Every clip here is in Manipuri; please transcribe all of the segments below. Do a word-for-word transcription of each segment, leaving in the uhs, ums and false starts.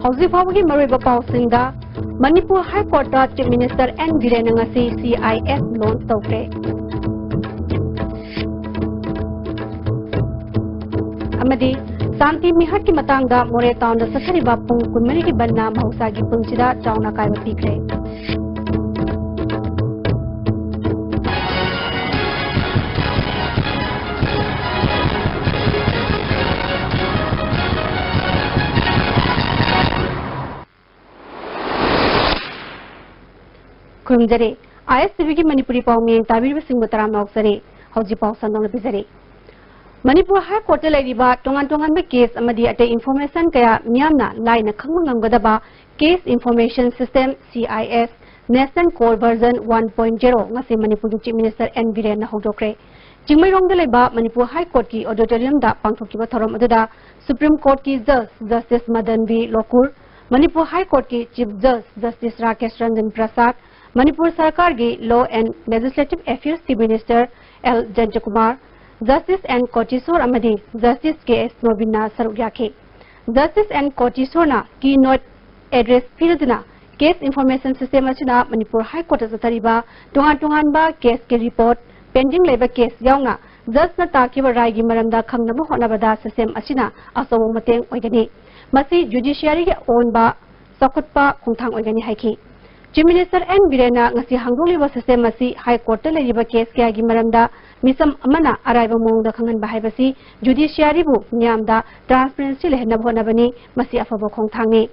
ꯍꯧꯖꯤꯛ ꯐꯥꯎꯕꯒꯤ ꯃꯔꯨꯑꯣꯏꯕ ꯄꯥꯎꯁꯤꯡꯗ, ꯃꯅꯤꯄꯨꯔ ꯍꯥꯏ ꯀꯣꯔꯠꯇ ꯆꯤꯐ ꯃꯤꯅꯤꯁꯇꯔ ꯑꯦꯟ ꯕꯤꯔꯦꯟꯅ ꯉꯁꯤ ꯁꯤ ꯑꯥꯏ ꯑꯦꯁ ꯂꯣꯟꯆ ꯇꯧꯈ꯭ꯔꯦ꯫ ꯑꯃꯗꯤ ꯁꯥꯟꯇꯤ ꯃꯤꯍꯠꯀꯤ ꯃꯇꯥꯡꯗ ꯃꯣꯔꯦ ꯇꯥꯎꯟꯗ ꯆꯠꯊꯔꯤꯕ ꯄꯨꯡ ꯀꯨꯟꯃꯔꯤꯒꯤ ꯕꯟꯅ ꯃꯍꯧꯁꯥꯒꯤ ꯄꯨꯟꯁꯤꯗ ꯆꯥꯎꯅ ꯑꯀꯥꯏꯕ ꯄꯤꯈ꯭ꯔꯦ꯫ ꯈꯨꯔꯨꯝꯖꯔꯤ꯫ ꯑꯥꯏ ꯑꯦꯁ ꯇꯤ ꯚꯤꯒꯤ ꯃꯅꯤꯄꯨꯔꯤ ꯄꯥꯎ ꯃꯤꯠꯌꯦꯡ ꯇꯥꯕꯤꯔꯤꯕꯁꯤꯡꯕꯨ ꯇꯔꯥꯝꯅ ꯑꯣꯛꯆꯔꯤ꯫ ꯍꯧꯖꯤꯛ ꯄꯥꯎ ꯁꯟꯗꯣꯛꯅ ꯄꯤꯖꯔꯤ꯫ ꯃꯅꯤꯄꯨꯔ ꯍꯥꯏ ꯀꯣꯔꯠꯇ ꯂꯩꯔꯤꯕ ꯇꯣꯉꯥꯟ ꯇꯣꯉꯥꯟꯕ ꯀꯦꯁ ꯑꯃꯗꯤ ꯑꯇꯩ ꯏꯟꯐꯣꯔꯃꯦꯁꯟ ꯀꯌꯥ ꯃꯤꯌꯥꯝꯅ ꯂꯥꯏꯅ ꯈꯪꯕ ꯉꯝꯒꯗꯕ Case Information System, C I S, National Code Version one point zero ꯉꯁꯤ ꯃꯅꯤꯄꯨꯔꯒꯤ ꯆꯤꯐ ꯃꯤꯅꯤꯁꯇꯔ ꯑꯦꯟ ꯕꯤꯔꯦꯟꯅ ꯍꯧꯗꯣꯛꯈ꯭ꯔꯦ꯫ ꯆꯤꯡꯃꯩꯔꯣꯡꯗ ꯂꯩꯕ ꯃꯅꯤꯄꯨꯔ ꯍꯥꯏ ꯀꯣꯔꯠꯀꯤ ꯑꯣꯗꯤꯇꯣꯔꯤꯌꯝꯗ ꯄꯥꯡꯊꯣꯛꯈꯤꯕ ꯊꯧꯔꯝ ꯑꯗꯨꯗ ꯁꯨꯄ꯭ꯔꯤꯝ ꯀꯣꯔꯠꯀꯤ ꯖꯁ justice Madan B Lokur, Manipur high ꯀꯣꯔꯠꯀꯤ ꯆꯤꯐ ꯖꯁ ꯖꯁꯇꯤꯁ ꯔꯥꯀꯦꯁ ꯔꯟꯖꯟ ꯄ꯭ꯔꯁꯥꯗ, ꯃꯅꯤꯄꯨꯔ ꯁꯔꯀꯥꯔꯒꯤ Law and Legislative Affairs ꯀꯤ ꯃꯤꯅꯤꯁꯇꯔ ꯑꯦꯜ ꯖꯌꯟꯇꯀꯨꯃꯥꯔ, ꯖꯁꯇꯤꯁ ꯑꯦꯟ ꯀꯣꯇꯤꯁꯣꯔ ꯑꯃꯗꯤ ꯖꯁꯇꯤꯁ ꯀꯦ ꯑꯦꯁ ꯅꯣꯕꯤꯟꯅ ꯁꯔꯨꯛ ꯌꯥꯈꯤ꯫ ꯖꯁꯇꯤꯁ ꯑꯦꯟ ꯀꯣꯇꯤꯁꯣꯔꯅ keynote address ꯄꯤꯔꯗꯨꯅ, Case Information System ꯑꯁꯤꯅ ꯃꯅꯤꯄꯨꯔ ꯍꯥꯏ ꯀꯣꯔꯠꯇ ꯆꯠꯊꯔꯤꯕ ꯇꯣꯉꯥꯟ ꯇꯣꯉꯥꯟꯕ ꯀꯦꯁꯀꯤ ꯔꯤꯄꯣꯔꯠ, ꯄꯦꯟꯗꯤꯡ ꯂꯩꯕ ꯀꯦꯁ ꯌꯥꯎꯅ ꯖꯁꯅ ꯇꯥꯈꯤꯕ ꯔꯥꯏꯒꯤ ꯃꯔꯝꯗ ꯈꯪꯅꯕ ꯍꯣꯠꯅꯕꯗ ꯁꯤꯁꯇꯦꯝ ꯑꯁꯤꯅ ꯑꯆꯧꯕ ꯃꯇꯦꯡ ꯑꯣꯏꯒꯅꯤ꯫ ꯃꯁꯤ ꯖꯨꯗꯤꯁꯤꯌꯥꯔꯤꯒꯤ ꯑꯑꯣꯟꯕ ꯆꯥꯎꯈꯠꯄ ꯈꯣꯡꯊꯥꯡ ꯑꯣꯏꯒꯅꯤ ꯍꯥꯏꯈꯤ꯫ ꯆꯤꯐ ꯃꯤꯅꯤꯁꯇꯔ ꯑꯦꯟ ꯕꯤꯔꯦꯟꯅ ꯉꯁꯤ ꯍꯥꯡꯗꯣꯛꯂꯤꯕ ꯁꯤꯁꯇꯦꯝ ꯑꯁꯤ ꯍꯥꯏ ꯀꯣꯔꯠꯇ ꯂꯩꯔꯤꯕ ꯀꯦꯁ ꯀꯌꯥꯒꯤ ꯃꯔꯝꯗ ꯃꯤꯆꯝ ꯑꯃꯅ ꯑꯔꯥꯏꯕ ꯃꯑꯣꯡꯗ ꯈꯪꯍꯟꯕ ꯍꯥꯏꯕꯁꯤ ꯖꯨꯗꯤꯁꯤꯌꯥꯔꯤꯕꯨ ꯃꯤꯌꯥꯝꯗ ꯇ꯭ꯔꯥꯟꯁꯄꯦꯔꯦꯟꯁꯤ ꯂꯩꯍꯟꯅꯕ ꯍꯣꯠꯅꯕꯅꯤ꯫ ꯃꯁꯤ ꯑꯐꯕ ꯈꯣꯡꯊꯥꯡꯅꯤ꯫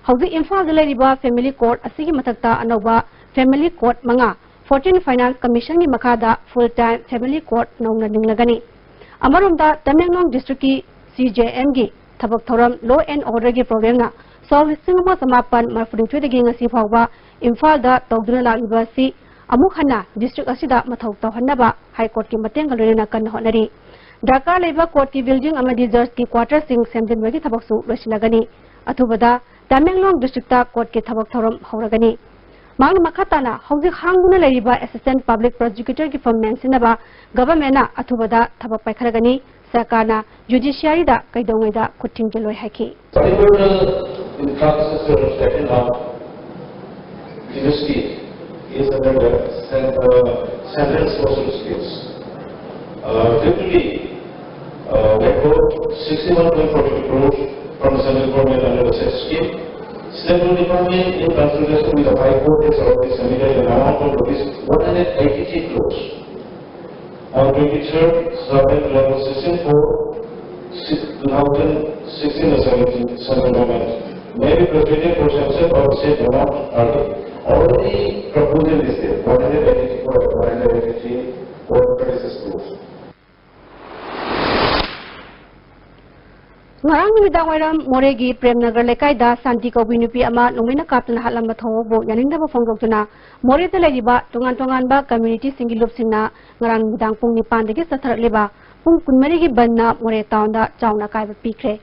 ꯍꯧꯖꯤꯛ ꯏꯝꯐꯥꯜꯗ ꯂꯩꯔꯤꯕ ꯐꯦꯃꯤꯂꯤ ꯀꯣꯔꯠ ꯑꯁꯤꯒꯤ ꯃꯊꯛꯇ ꯑꯅꯧꯕ ꯐꯦꯃꯤꯂꯤ ꯀꯣꯔꯠ ꯃꯉꯥ, Fourteen Finance Commission ꯒꯤ ꯃꯈꯥꯗ full time family court ꯅꯧꯅ ꯂꯤꯡꯂꯒꯅꯤ꯫ ꯑꯃꯔꯣꯝꯗ ꯇꯃꯦꯡꯂꯣꯡ ꯗꯤꯁꯇ꯭ꯔꯤꯛꯀꯤ ꯁꯤ ꯖꯦ ꯑꯦꯝꯒꯤ ꯊꯕꯛ ꯊꯧꯔꯝ Law and Order ꯒꯤ ꯄ꯭ꯔꯣꯕ꯭ꯂꯦꯝꯅ ꯁꯣꯛ ꯂꯤꯁꯤꯡ ꯑꯃ ꯆꯃꯥꯄꯟ ꯃꯔꯤꯐꯨꯅꯤꯊꯣꯏꯗꯒꯤ ꯉꯁꯤ ꯐꯥꯎꯕ ꯏꯝꯐꯥꯜꯗ ꯇꯧꯗꯨꯅ ꯂꯥꯛꯂꯤꯕ ꯑꯁꯤ ꯑꯃꯨꯛ ꯍꯟꯅ ꯗꯤꯁꯇ꯭ꯔꯤꯛ ꯑꯁꯤꯗ ꯃꯊꯧ ꯇꯧꯍꯟꯅꯕ ꯍꯥꯏ ꯀꯣꯔꯠꯀꯤ ꯃꯇꯦꯡꯒ ꯂꯣꯏꯅꯅ ꯀꯟꯅ ꯍꯣꯠꯅꯔꯤ꯫ ꯗꯔꯀꯥꯔ ꯂꯩꯕ ꯀꯣꯔꯠꯀꯤ ꯕꯤꯜꯗꯤꯡ ꯑꯃꯗꯤ ꯖꯖꯀꯤ ꯀ꯭ꯋꯥꯇꯔꯁꯤꯡ ꯁꯦꯝꯖꯤꯟꯕꯒꯤ ꯊꯕꯛꯁꯨ ꯂꯣꯏꯁꯤꯜꯂꯒꯅꯤ꯫ ꯑꯊꯨꯕꯗ ꯇꯃꯦꯡꯂꯣꯡ ꯗꯤꯁꯇ꯭ꯔꯤꯛꯇ ꯀꯣꯔꯠꯀꯤ ꯊꯕꯛ ꯊꯧꯔꯝ ꯍꯧꯔꯒꯅꯤ꯫ ꯃꯍꯥꯛꯅ ꯃꯈꯥ ꯇꯥꯅ ꯍꯧꯖꯤꯛ ꯍꯥꯡꯗꯨꯅ ꯂꯩꯔꯤꯕ ꯑꯦꯁꯤꯁꯇꯦꯟꯠ ꯄꯕ꯭ꯂꯤꯛ ꯄ꯭ꯔꯣꯁꯤꯀ꯭ꯌꯨꯇꯔꯒꯤ ꯐꯝ ꯃꯦꯟꯁꯤꯟꯅꯕ ꯒꯚꯔꯟꯃꯦꯟꯠꯅ ꯑꯊꯨꯕꯗ ꯊꯕꯛ ꯄꯥꯏꯈꯠꯂꯒꯅꯤ꯫ ꯁꯔꯀꯥꯔꯅ ꯖꯨꯗꯤꯁꯤꯌꯥꯔꯤꯗ ꯀꯩꯗꯧꯉꯩꯗ ꯈꯨꯠ ꯊꯤꯡꯖꯤꯜꯂꯣꯏ ꯍꯥꯏꯈꯤ꯫ Tribunal Infrastructure of second half, this scheme is under the cen- uh, central social schemes. Uh, typically, uh, we got sixty-one point forty crores from the central government under the said scheme. Central department, in consultation with the High Court, has already submitted an amount of rupees one hundred eighty-three crores on twenty-third July two thousand sixteen for si- two thousand sixteen or seventeen, seven government. May be proceeded for sanction of said amount early. Already proposal is there, one hundred eighty-four, one hundred eighty-three, or thirty-six crores. ꯉꯔꯥꯡ ꯅꯨꯃꯤꯗꯥꯡ ꯋꯥꯏꯔꯝ ꯃꯣꯔꯦꯒꯤ ꯄ꯭ꯔꯦꯝꯅꯒꯔ ꯂꯩꯀꯥꯏꯗ ꯁꯥꯟꯇꯤ ꯀꯧꯕꯤ ꯅꯨꯄꯤ ꯑꯃ ꯅꯣꯡꯃꯩꯅ ꯀꯥꯞꯇꯨꯅ ꯍꯥꯠꯂꯝꯕ ꯊꯧꯑꯣꯡꯕꯨ ꯌꯥꯅꯤꯡꯗꯕ ꯐꯣꯡꯗꯣꯛꯇꯨꯅ ꯃꯣꯔꯦꯗ ꯂꯩꯔꯤꯕ ꯇꯣꯉꯥꯟ ꯇꯣꯉꯥꯟꯕ ꯀꯝꯃ꯭ꯌꯨꯅꯤꯇꯤꯁꯤꯡꯒꯤ ꯂꯨꯞꯁꯤꯡꯅ ꯉꯔꯥꯡ ꯅꯨꯃꯤꯗꯥꯡ ꯄꯨꯡ ꯅꯤꯄꯥꯟꯗꯒꯤ ꯆꯠꯊꯔꯛꯂꯤꯕ ꯄꯨꯡ ꯀꯨꯟꯃꯔꯤꯒꯤ ꯕꯟꯅ ꯃꯣꯔꯦ ꯇꯥꯎꯟꯗ ꯆꯥꯎꯅ ꯑꯀꯥꯏꯕ ꯄꯤꯈ꯭ꯔꯦ꯫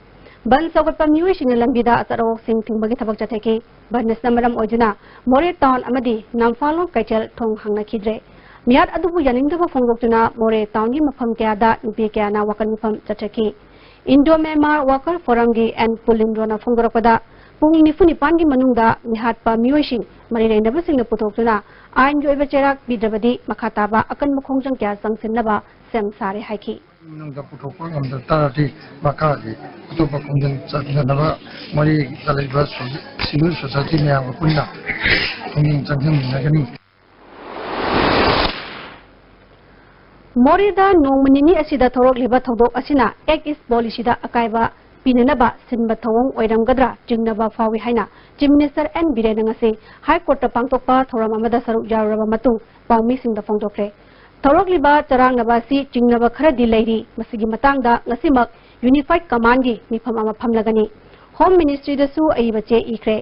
ꯕꯟ ꯁꯧꯒꯠꯄ ꯃꯤꯑꯣꯏꯁꯤꯡꯅ ꯂꯝꯕꯤꯗ ꯑꯆꯠ ꯑꯋꯣꯛꯁꯤꯡ ꯊꯤꯡꯕꯒꯤ ꯊꯕꯛ ꯆꯠꯊꯈꯤ꯫ ꯕꯟ ꯑꯁꯤꯅ ꯃꯔꯝ ꯑꯣꯏꯗꯨꯅ ꯃꯣꯔꯦ ꯇꯥꯎꯟ ꯑꯃꯗꯤ ꯅꯝꯐꯥꯂꯣꯡ ꯀꯩꯊꯦꯜ ꯊꯣꯡ ꯍꯥꯡꯅꯈꯤꯗ꯭ꯔꯦ꯫ ꯃꯤꯍꯥꯠ ꯑꯗꯨꯕꯨ ꯌꯥꯅꯤꯡꯗꯕ ꯐꯣꯡꯗꯣꯛꯇꯨꯅ ꯃꯣꯔꯦ ꯇꯥꯎꯟꯒꯤ ꯃꯐꯝ ꯀꯌꯥꯗ ꯅꯨꯄꯤ ꯀꯌꯥꯅ ꯋꯥꯀꯠ ꯃꯤꯐꯝ ꯆꯠꯊꯈꯤ꯫ ꯏꯟꯗꯣ ꯃ꯭ꯌꯥꯟꯃꯥꯔ ꯋꯥꯀꯔ ꯐꯣꯔꯝꯒꯤ ꯑꯦꯟ ꯄꯨꯂꯤꯟꯗ꯭ꯔꯣꯅ ꯐꯣꯡꯗꯣꯔꯛꯄꯗ, ꯄꯨꯡ ꯅꯤꯐꯨ ꯅꯤꯄꯥꯟꯒꯤ ꯃꯅꯨꯡꯗ ꯃꯤꯍꯥꯠꯄ ꯃꯤꯑꯣꯏꯁꯤꯡ ꯃꯔꯤ ꯂꯩꯅꯕꯁꯤꯡꯅ ꯄꯨꯊꯣꯛꯇꯨꯅ ꯑꯥꯏꯟꯒꯤ ꯑꯣꯏꯕ ꯆꯩꯔꯥꯛ ꯄꯤꯗ꯭ꯔꯕꯗꯤ ꯃꯈꯥ ꯇꯥꯕ ꯑꯀꯟꯕ ꯈꯣꯡꯖꯪ ꯀꯌꯥ ꯆꯪꯁꯤꯟꯅꯕ ꯁꯦꯝ ꯁꯥꯔꯦ ꯍꯥꯏꯈꯤ꯫ ꯃꯅꯨꯡꯗ ꯄꯨꯊꯣꯛꯄ ꯉꯝꯗ ꯇꯥꯔꯗꯤ ꯃꯈꯥꯒꯤ ꯑꯇꯣꯞꯄ ꯈꯣꯡꯖꯪ ꯆꯠꯅꯅꯕ ꯃꯔꯤꯗ ꯂꯩꯕ ꯁꯣ-, ꯁꯤꯚꯤꯜ ꯁꯣꯁꯥꯏꯇꯤ ꯃꯌꯥꯝꯒ ꯄꯨꯟꯅ ꯈꯣꯡꯖꯪ ꯆꯪꯁꯤꯟꯃꯤꯟꯅꯒꯅꯤ꯫ ꯃꯣꯔꯦꯗ ꯅꯣꯡꯃ ꯅꯤꯅꯤ ꯑꯁꯤꯗ ꯊꯣꯔꯛꯂꯤꯕ ꯊꯧꯗꯣꯛ ꯑꯁꯤꯅ ꯑꯦꯛ ꯏꯁ ꯄꯣꯂꯤꯁꯤꯗ ꯑꯀꯥꯏꯕ ꯄꯤꯅꯅꯕ ꯁꯤꯟꯕ ꯊꯧꯑꯣꯡ ꯑꯣꯏꯔꯝꯒꯗ꯭ꯔꯥ ꯆꯤꯡꯅꯕ ꯐꯥꯎꯏ ꯍꯥꯏꯅ ꯆꯤꯐ ꯃꯤꯅꯤꯁꯇꯔ ꯑꯦꯟ ꯕꯤꯔꯦꯟꯅ ꯉꯁꯤ ꯍꯥꯏ ꯀꯣꯔꯠꯇ ꯄꯥꯡꯊꯣꯛꯄ ꯊꯧꯔꯝ ꯑꯃꯗ ꯁꯔꯨꯛ ꯌꯥꯔꯨꯔꯕ ꯃꯇꯨꯡ ꯄꯥꯎꯃꯤꯁꯤꯡꯗ ꯐꯣꯡꯗꯣꯛꯈ꯭ꯔꯦ꯫ ꯊꯣꯔꯛꯂꯤꯕ ꯆꯔꯥꯡꯅꯕ ꯑꯁꯤ ꯆꯤꯡꯅꯕ ꯈꯔꯗꯤ ꯂꯩꯔꯤ꯫ ꯃꯁꯤꯒꯤ ꯃꯇꯥꯡꯗ ꯉꯁꯤꯃꯛ ꯌꯨꯅꯤꯐꯥꯏꯗ ꯀꯃꯥꯟꯒꯤ ꯃꯤꯐꯝ ꯑꯃ ꯐꯝꯂꯒꯅꯤ꯫ ꯍꯣꯝ ꯃꯤꯅꯤꯁꯇ꯭ꯔꯤꯗꯁꯨ ꯑꯏꯕ ꯆꯦ ꯏꯈ꯭ꯔꯦ꯫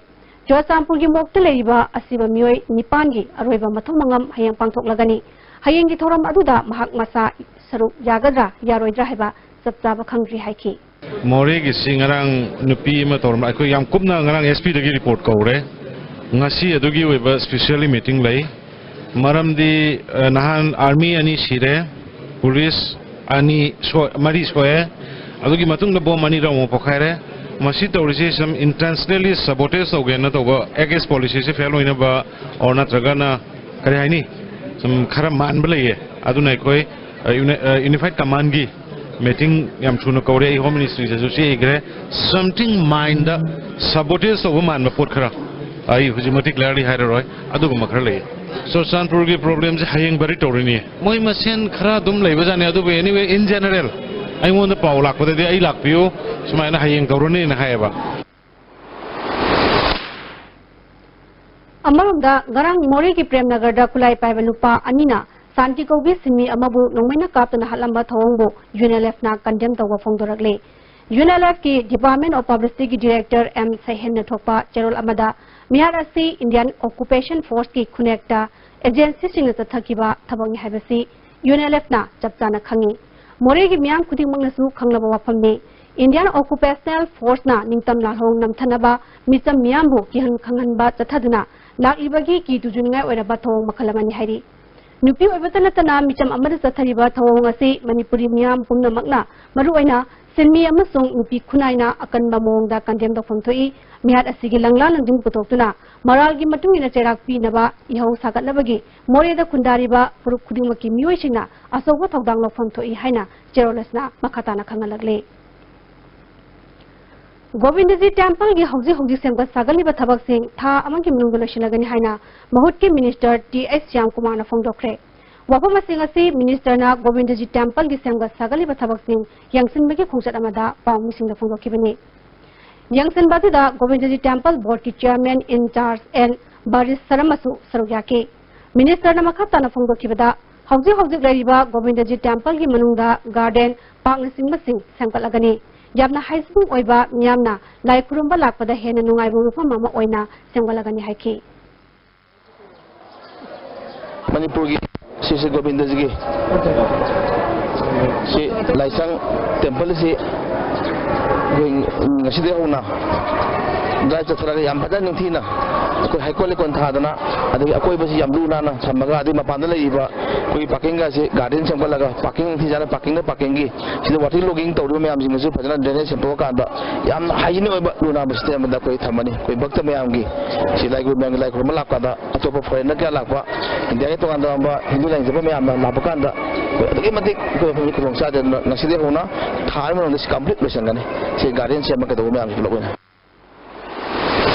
ꯆꯨꯔꯆꯥꯟꯄꯨꯔꯒꯤ ꯃꯣꯛꯇ ꯂꯩꯔꯤꯕ ꯑꯁꯤꯕ ꯃꯤꯑꯣꯏ ꯅꯤꯄꯥꯟꯒꯤ ꯑꯔꯣꯏꯕ ꯃꯊꯧ ꯃꯉꯝ ꯍꯌꯦꯡ ꯄꯥꯡꯊꯣꯛꯂꯒꯅꯤ꯫ ꯍꯌꯦꯡꯒꯤ ꯊꯧꯔꯝ ꯑꯗꯨꯗ ꯃꯍꯥꯛ ꯃꯁꯥ ꯁꯔꯨꯛ ꯌꯥꯒꯗ꯭ꯔꯥ ꯌꯥꯔꯣꯏꯗ꯭ꯔꯥ ꯍꯥꯏꯕ ꯆꯞ ꯆꯥꯕ ꯈꯪꯗ꯭ꯔꯤ ꯍꯥꯏꯈꯤ꯫ ꯃꯣꯔꯦꯒꯤꯁꯤ ꯉꯔꯥꯡ ꯅꯨꯄꯤ ꯑꯃ ꯇꯧꯔꯝꯕ, ꯑꯩꯈꯣꯏ ꯌꯥꯝ ꯀꯨꯞꯅ ꯉꯔꯥꯡ ꯑꯦꯁ ꯄꯤꯗꯒꯤ ꯔꯤꯄꯣꯔꯠ ꯀꯧꯔꯦ꯫ ꯉꯁꯤ ꯑꯗꯨꯒꯤ ꯑꯣꯏꯕ ꯁ꯭ꯄꯤꯁꯤꯌꯦꯜꯂꯤ ꯃꯤꯇꯤꯡ ꯂꯩ꯫ ꯃꯔꯝꯗꯤ, ꯑ, ꯅꯍꯥꯟ ꯑꯥꯔꯃꯤ ꯑꯅꯤ ꯁꯤꯔꯦ, ꯄꯨꯂꯤꯁ ꯑꯅꯤ ꯁꯣ-, ꯃꯔꯤ ꯁꯣꯛꯑꯦ, ꯑꯗꯨꯒꯤ ꯃꯇꯨꯡꯗ ꯕꯣꯝ ꯑꯅꯤꯔꯛ ꯑꯃꯨꯛ ꯄꯣꯈꯥꯏꯔꯦ꯫ ꯃꯁꯤ ꯇꯧꯔꯤꯁꯤ ꯁꯨꯝ intentionally sabotage ꯇꯧꯒꯦꯅ ꯇꯧꯕ, ꯑꯦꯒꯦꯟꯁ ꯄꯣꯂꯤꯁꯤꯁꯤ ꯐꯦꯜ ꯑꯣꯏꯅꯕ, ꯑꯣꯔ ꯅꯠꯇ꯭ꯔꯒꯅ ꯀꯔꯤ ꯍꯥꯏꯅꯤ, ꯁꯨꯝ ꯈꯔ ꯃꯥꯟꯕ ꯂꯩꯌꯦ꯫ ꯑꯗꯨꯅ ꯑꯩꯈꯣꯏ ꯌꯨꯅꯥꯏꯠ ꯀꯃꯥꯟꯒꯤ ꯃꯤꯇꯤꯡ ꯌꯥꯝ ꯊꯨꯅ ꯀꯧꯔꯦ꯫ ꯑꯩ ꯍꯣꯝ ꯃꯤꯅꯤꯁꯇ꯭ꯔꯤꯗꯁꯨ ꯆꯦ ꯏꯈ꯭ꯔꯦ꯫ Something mind sabotage ꯇꯧꯕ ꯃꯥꯟꯕ ꯄꯣꯠ ꯈꯔ, ꯑꯩ ꯍꯧꯖꯤꯛꯃꯛꯇꯤ clearly ꯍꯥꯏꯔꯔꯣꯏ, ꯑꯗꯨꯒꯨꯝꯕ ꯈꯔ ꯂꯩꯌꯦ꯫ ꯆꯨꯔꯆꯥꯟꯄꯨꯔꯒꯤ ꯄ꯭ꯔꯣꯕ꯭ꯂꯦꯝꯁꯦ ꯍꯌꯦꯡ ꯕꯔꯤ ꯇꯧꯔꯅꯤ꯫ ꯃꯣꯏ ꯃꯁꯦꯟ ꯈꯔ ꯑꯗꯨꯝ ꯂꯩꯕꯖꯥꯠꯅꯤ꯫ ꯑꯗꯨꯕꯨ anyway, in general ꯑꯩꯉꯣꯟꯗ ꯄꯥꯎ ꯂꯥꯛꯄꯗꯗꯤ ꯑꯩ ꯂꯥꯛꯄꯤꯌꯨ, ꯁꯨꯃꯥꯏꯅ ꯍꯌꯦꯡ ꯇꯧꯔꯅꯤꯅ ꯍꯥꯏꯌꯦꯕ꯫ ꯑꯃꯔꯣꯝꯗ, ꯉꯔꯥꯡ ꯃꯣꯔꯦꯒꯤ ꯄ꯭ꯔꯦꯝꯅꯒꯔꯗ ꯈꯨꯠꯂꯥꯏ ꯄꯥꯏꯕ ꯅꯨꯄꯥ ꯑꯅꯤꯅ ꯁꯥꯟꯇꯤ ꯀꯧꯕꯤ ꯁꯤꯟꯃꯤ ꯑꯃꯕꯨ ꯅꯣꯡꯃꯩꯅ ꯀꯥꯞꯇꯨꯅ ꯍꯥꯠꯂꯝꯕ ꯊꯧꯑꯣꯡꯕꯨ UNLFꯅ condemn ꯇꯧꯕ ꯐꯣꯡꯗꯣꯔꯛꯂꯦ꯫ UNLFꯀꯤ Department of Publicityꯒꯤ director M ꯁꯩꯍꯦꯟꯅ ꯊꯣꯛꯄ ꯆꯦꯔꯣꯜ ꯑꯃꯗ, ꯃꯤꯍꯥꯠ ꯑꯁꯤ Indian Occupation Forceꯀꯤ ꯈꯨꯟꯅꯦꯛꯇ agencyꯁꯤꯡꯅ ꯆꯠꯊꯈꯤꯕ ꯊꯕꯛꯅꯤ ꯍꯥꯏꯕꯁꯤ UNLFꯅ ꯆꯞ ꯆꯥꯅ ꯈꯪꯏ꯫ ꯃꯣꯔꯦꯒꯤ ꯃꯤꯌꯥꯝ ꯈꯨꯗꯤꯡꯃꯛꯅꯁꯨ ꯈꯪꯂꯕ ꯋꯥꯐꯝꯅꯤ꯫ Indian Occupational Forceꯅ ꯅꯤꯡꯇꯝ ꯂꯥꯜꯍꯧ ꯅꯝꯊꯅꯕ ꯃꯤꯆꯝ ꯃꯤꯌꯥꯝꯕꯨ ꯀꯤꯍꯟ ꯈꯪꯍꯟꯕ ꯆꯠꯊꯗꯨꯅ ꯂꯥꯛꯂꯤꯕꯒꯤ ꯀꯤ ꯇꯨꯖꯅꯤꯡꯉꯥꯏ ꯑꯣꯏꯔꯕ ꯊꯧꯑꯣꯡ ꯃꯈꯜ ꯑꯃꯅꯤ ꯍꯥꯏꯔꯤ꯫ ꯅꯨꯄꯤ ꯑꯣꯏꯕꯇ ꯅꯠꯇꯅ ꯃꯤꯆꯝ ꯑꯃꯗ ꯆꯠꯊꯔꯤꯕ ꯊꯧꯑꯣꯡ ꯑꯁꯤ ꯃꯅꯤꯄꯨꯔꯤ ꯃꯤꯌꯥꯝ ꯄꯨꯝꯅꯃꯛꯅ, ꯃꯔꯨꯑꯣꯏꯅ ꯁꯤꯟꯃꯤ ꯑꯃꯁꯨꯡ ꯅꯨꯄꯤ ꯈꯨꯟꯅꯥꯏꯅ ꯑꯀꯟꯕ ꯃꯑꯣꯡꯗ condemn ꯇꯧꯐꯝ ꯊꯣꯛꯏ꯫ ꯃꯤꯍꯥꯠ ꯑꯁꯤꯒꯤ ꯂꯪꯂꯥ ꯂꯪꯖꯤꯡ ꯄꯨꯊꯣꯛꯇꯨꯅ ꯃꯔꯥꯜꯒꯤ ꯃꯇꯨꯡ ꯏꯟꯅ ꯆꯩꯔꯥꯛ ꯄꯤꯅꯕ ꯏꯍꯧ ꯁꯥꯒꯠꯅꯕꯒꯤ ꯃꯣꯔꯦꯗ ꯈꯨꯟꯗꯥꯔꯤꯕ ꯐꯨꯔꯨꯞ ꯈꯨꯗꯤꯡꯃꯛꯀꯤ ꯃꯤꯑꯣꯏꯁꯤꯡꯅ ꯑꯆꯧꯕ ꯊꯧꯗꯥꯡ ꯂꯧꯐꯝ ꯊꯣꯛꯏ ꯍꯥꯏꯅ ꯆꯦꯔꯣꯜ ꯑꯁꯤꯅ ꯃꯈꯥ ꯇꯥꯅ ꯈꯪꯍꯜꯂꯛꯂꯤ꯫ ꯒꯣꯕꯤꯟꯗꯖꯤ ꯇꯦꯝꯄꯜꯒꯤ ꯍꯧꯖꯤꯛ ꯍꯧꯖꯤꯛ ꯁꯦꯝꯒꯠ ꯁꯥꯒꯠꯂꯤꯕ ꯊꯕꯛꯁꯤꯡ ꯊꯥ ꯑꯃꯒꯤ ꯃꯅꯨꯡꯗ ꯂꯣꯏꯁꯤꯜꯂꯒꯅꯤ ꯍꯥꯏꯅ ꯃꯍꯨꯠꯀꯤ ꯃꯤꯅꯤꯁꯇꯔ ꯇꯤ ꯑꯩꯆ ꯁ꯭ꯌꯥꯝꯀꯨꯃꯥꯔꯅ ꯐꯣꯡꯗꯣꯛꯈ꯭ꯔꯦ꯫ ꯋꯥꯐꯝꯁꯤꯡ ꯑꯁꯤ ꯃꯤꯅꯤꯁꯇꯔꯅ ꯒꯣꯕꯤꯟꯗꯖꯤ ꯇꯦꯝꯄꯜꯒꯤ ꯁꯦꯝꯒꯠ ꯁꯥꯒꯠꯂꯤꯕ ꯊꯕꯛꯁꯤꯡ ꯌꯦꯡꯁꯤꯟꯕꯒꯤ ꯈꯣꯡꯆꯠ ꯑꯃꯗ ꯄꯥꯎꯃꯤꯁꯤꯡꯗ ꯐꯣꯡꯗꯣꯛꯈꯤꯕꯅꯤ꯫ ꯌꯦꯡꯁꯤꯟꯕ ꯑꯁꯤꯗ ꯒꯣꯕꯤꯟꯗꯖꯤ ꯇꯦꯝꯄꯜ ꯕꯣꯔꯗꯀꯤ chairman in charge N Baris ꯁꯔꯃꯁꯨ ꯁꯔꯨꯛ ꯌꯥꯈꯤ꯫ ꯃꯤꯅꯤꯁꯇꯔꯅ ꯃꯈꯥ ꯇꯥꯅ ꯐꯣꯡꯗꯣꯛꯈꯤꯕꯗ, ꯍꯧꯖꯤꯛ ꯍꯧꯖꯤꯛ ꯂꯩꯔꯤꯕ ꯒꯣꯕꯤꯟꯗꯖꯤ ꯇꯦꯝꯄꯜꯒꯤ ꯃꯅꯨꯡꯗ ꯒꯥꯔꯗꯦꯟ, ꯄꯥꯔꯛꯅꯆꯤꯡꯕꯁꯤꯡ ꯁꯦꯝꯒꯠꯂꯒꯅꯤ꯫ ꯌꯥꯝꯅ hygienic ꯑꯣꯏꯕ ꯃꯤꯌꯥꯝꯅ ꯂꯥꯏ ꯈꯨꯔꯨꯝꯕ ꯂꯥꯛꯄꯗ ꯍꯦꯟꯅ ꯅꯨꯡꯉꯥꯏꯕ ꯃꯐꯝ ꯑꯃ ꯑꯣꯏꯅ ꯁꯦꯝꯒꯠꯂꯒꯅꯤ ꯍꯥꯏꯈꯤ꯫ ꯃꯅꯤꯄꯨꯔꯒꯤ ꯁ꯭ꯔꯤ ꯁ꯭ꯔꯤ ꯒꯣꯕꯤꯟꯗꯖꯤꯒꯤ ꯁꯤ ꯂꯥꯏꯁꯪ ꯇꯦꯝꯄꯜ ꯑꯁꯤ ꯑꯩꯈꯣꯏ ꯉꯁꯤꯗꯒꯤ ꯍꯧꯅ ꯗ꯭ꯔꯥꯏꯚ ꯆꯠꯊꯔꯒ ꯌꯥꯝ ꯐꯖꯅ ꯅꯤꯡꯊꯤꯅ ꯑꯩꯈꯣꯏ ꯍꯩꯀꯣꯜ ꯂꯩꯀꯣꯜ ꯊꯥꯗꯅ, ꯑꯗꯒꯤ ꯑꯀꯣꯏꯕꯁꯤ ꯌꯥꯝ ꯂꯨ ꯅꯥꯟꯅ ꯊꯝꯃꯒ, ꯑꯗꯩ ꯃꯄꯥꯟꯗ ꯂꯩꯔꯤꯕ ꯑꯩꯈꯣꯏꯒꯤ ꯄꯥꯔꯀꯤꯡꯒꯁꯤ ꯒꯥꯔꯗꯦꯟ ꯁꯦꯝꯒꯠꯂꯒ, ꯄꯥꯔꯀꯤꯡ ꯅꯤꯡꯊꯤꯖꯥꯅ ꯄꯥꯔꯀꯤꯡꯗ ꯄꯥꯔꯀꯤꯡꯒꯤ, ꯁꯤꯗ ꯋꯥꯇꯔ ꯂꯣꯒꯤꯡ ꯇꯧꯔꯤꯕ ꯃꯌꯥꯝꯁꯤꯡꯒꯤꯁꯨ ꯐꯖꯅ ꯗ꯭ꯔꯦꯅꯦꯖ ꯁꯦꯝꯗꯣꯛꯑꯀꯥꯟꯗ, ꯌꯥꯝꯅ ꯍꯥꯏꯖꯤꯅꯤꯛ ꯑꯣꯏꯕ ꯂꯨ ꯅꯥꯟꯕ ꯁꯤꯁꯇꯦꯝ ꯑꯃꯗ ꯑꯩꯈꯣꯏ ꯊꯝꯃꯅꯤ꯫ ꯑꯩꯈꯣꯏ ꯚꯛꯇ ꯃꯌꯥꯝꯒꯤ, ꯁꯤ ꯂꯥꯏ ꯈꯨꯔꯨꯝꯕ ꯃꯌꯥꯝꯒꯤ ꯂꯥꯏ ꯈꯨꯔꯨꯝꯕ ꯂꯥꯛꯄꯗ, ꯑꯇꯣꯞꯄ ꯐꯣꯔꯦꯟꯗ ꯀꯌꯥ ꯂꯥꯛꯄ, ꯏꯟꯗꯤꯌꯥꯒꯤ ꯇꯣꯉꯥꯟ ꯇꯣꯉꯥꯟꯕ ꯍꯤꯟꯗꯨ ꯂꯥꯏꯅꯤꯡꯖꯕ ꯃꯌꯥꯝꯅ ꯂꯥꯛꯄ ꯀꯥꯟꯗ, ꯑꯩꯈꯣꯏ ꯑꯗꯨꯛꯀꯤ ꯃꯇꯤꯛ ꯑꯩꯈꯣꯏ ꯃꯐꯝꯁꯤ ꯈꯨꯗꯣꯡ ꯆꯥꯗꯦ꯫ ꯑꯗꯨꯅ ꯉꯁꯤꯗꯒꯤ ꯍꯧꯅ ꯊꯥ ꯑꯃꯒꯤ ꯃꯅꯨꯡꯗ ꯁꯤ ꯀꯝꯄ꯭ꯂꯤꯠ ꯂꯣꯏꯁꯤꯟꯒꯅꯤ, ꯁꯤ ꯒꯥꯔꯗꯦꯟ ꯁꯦꯝꯕ ꯀꯩꯗꯧꯕ ꯃꯌꯥꯝꯁꯤ ꯄꯨꯂꯞ ꯑꯣꯏꯅ꯫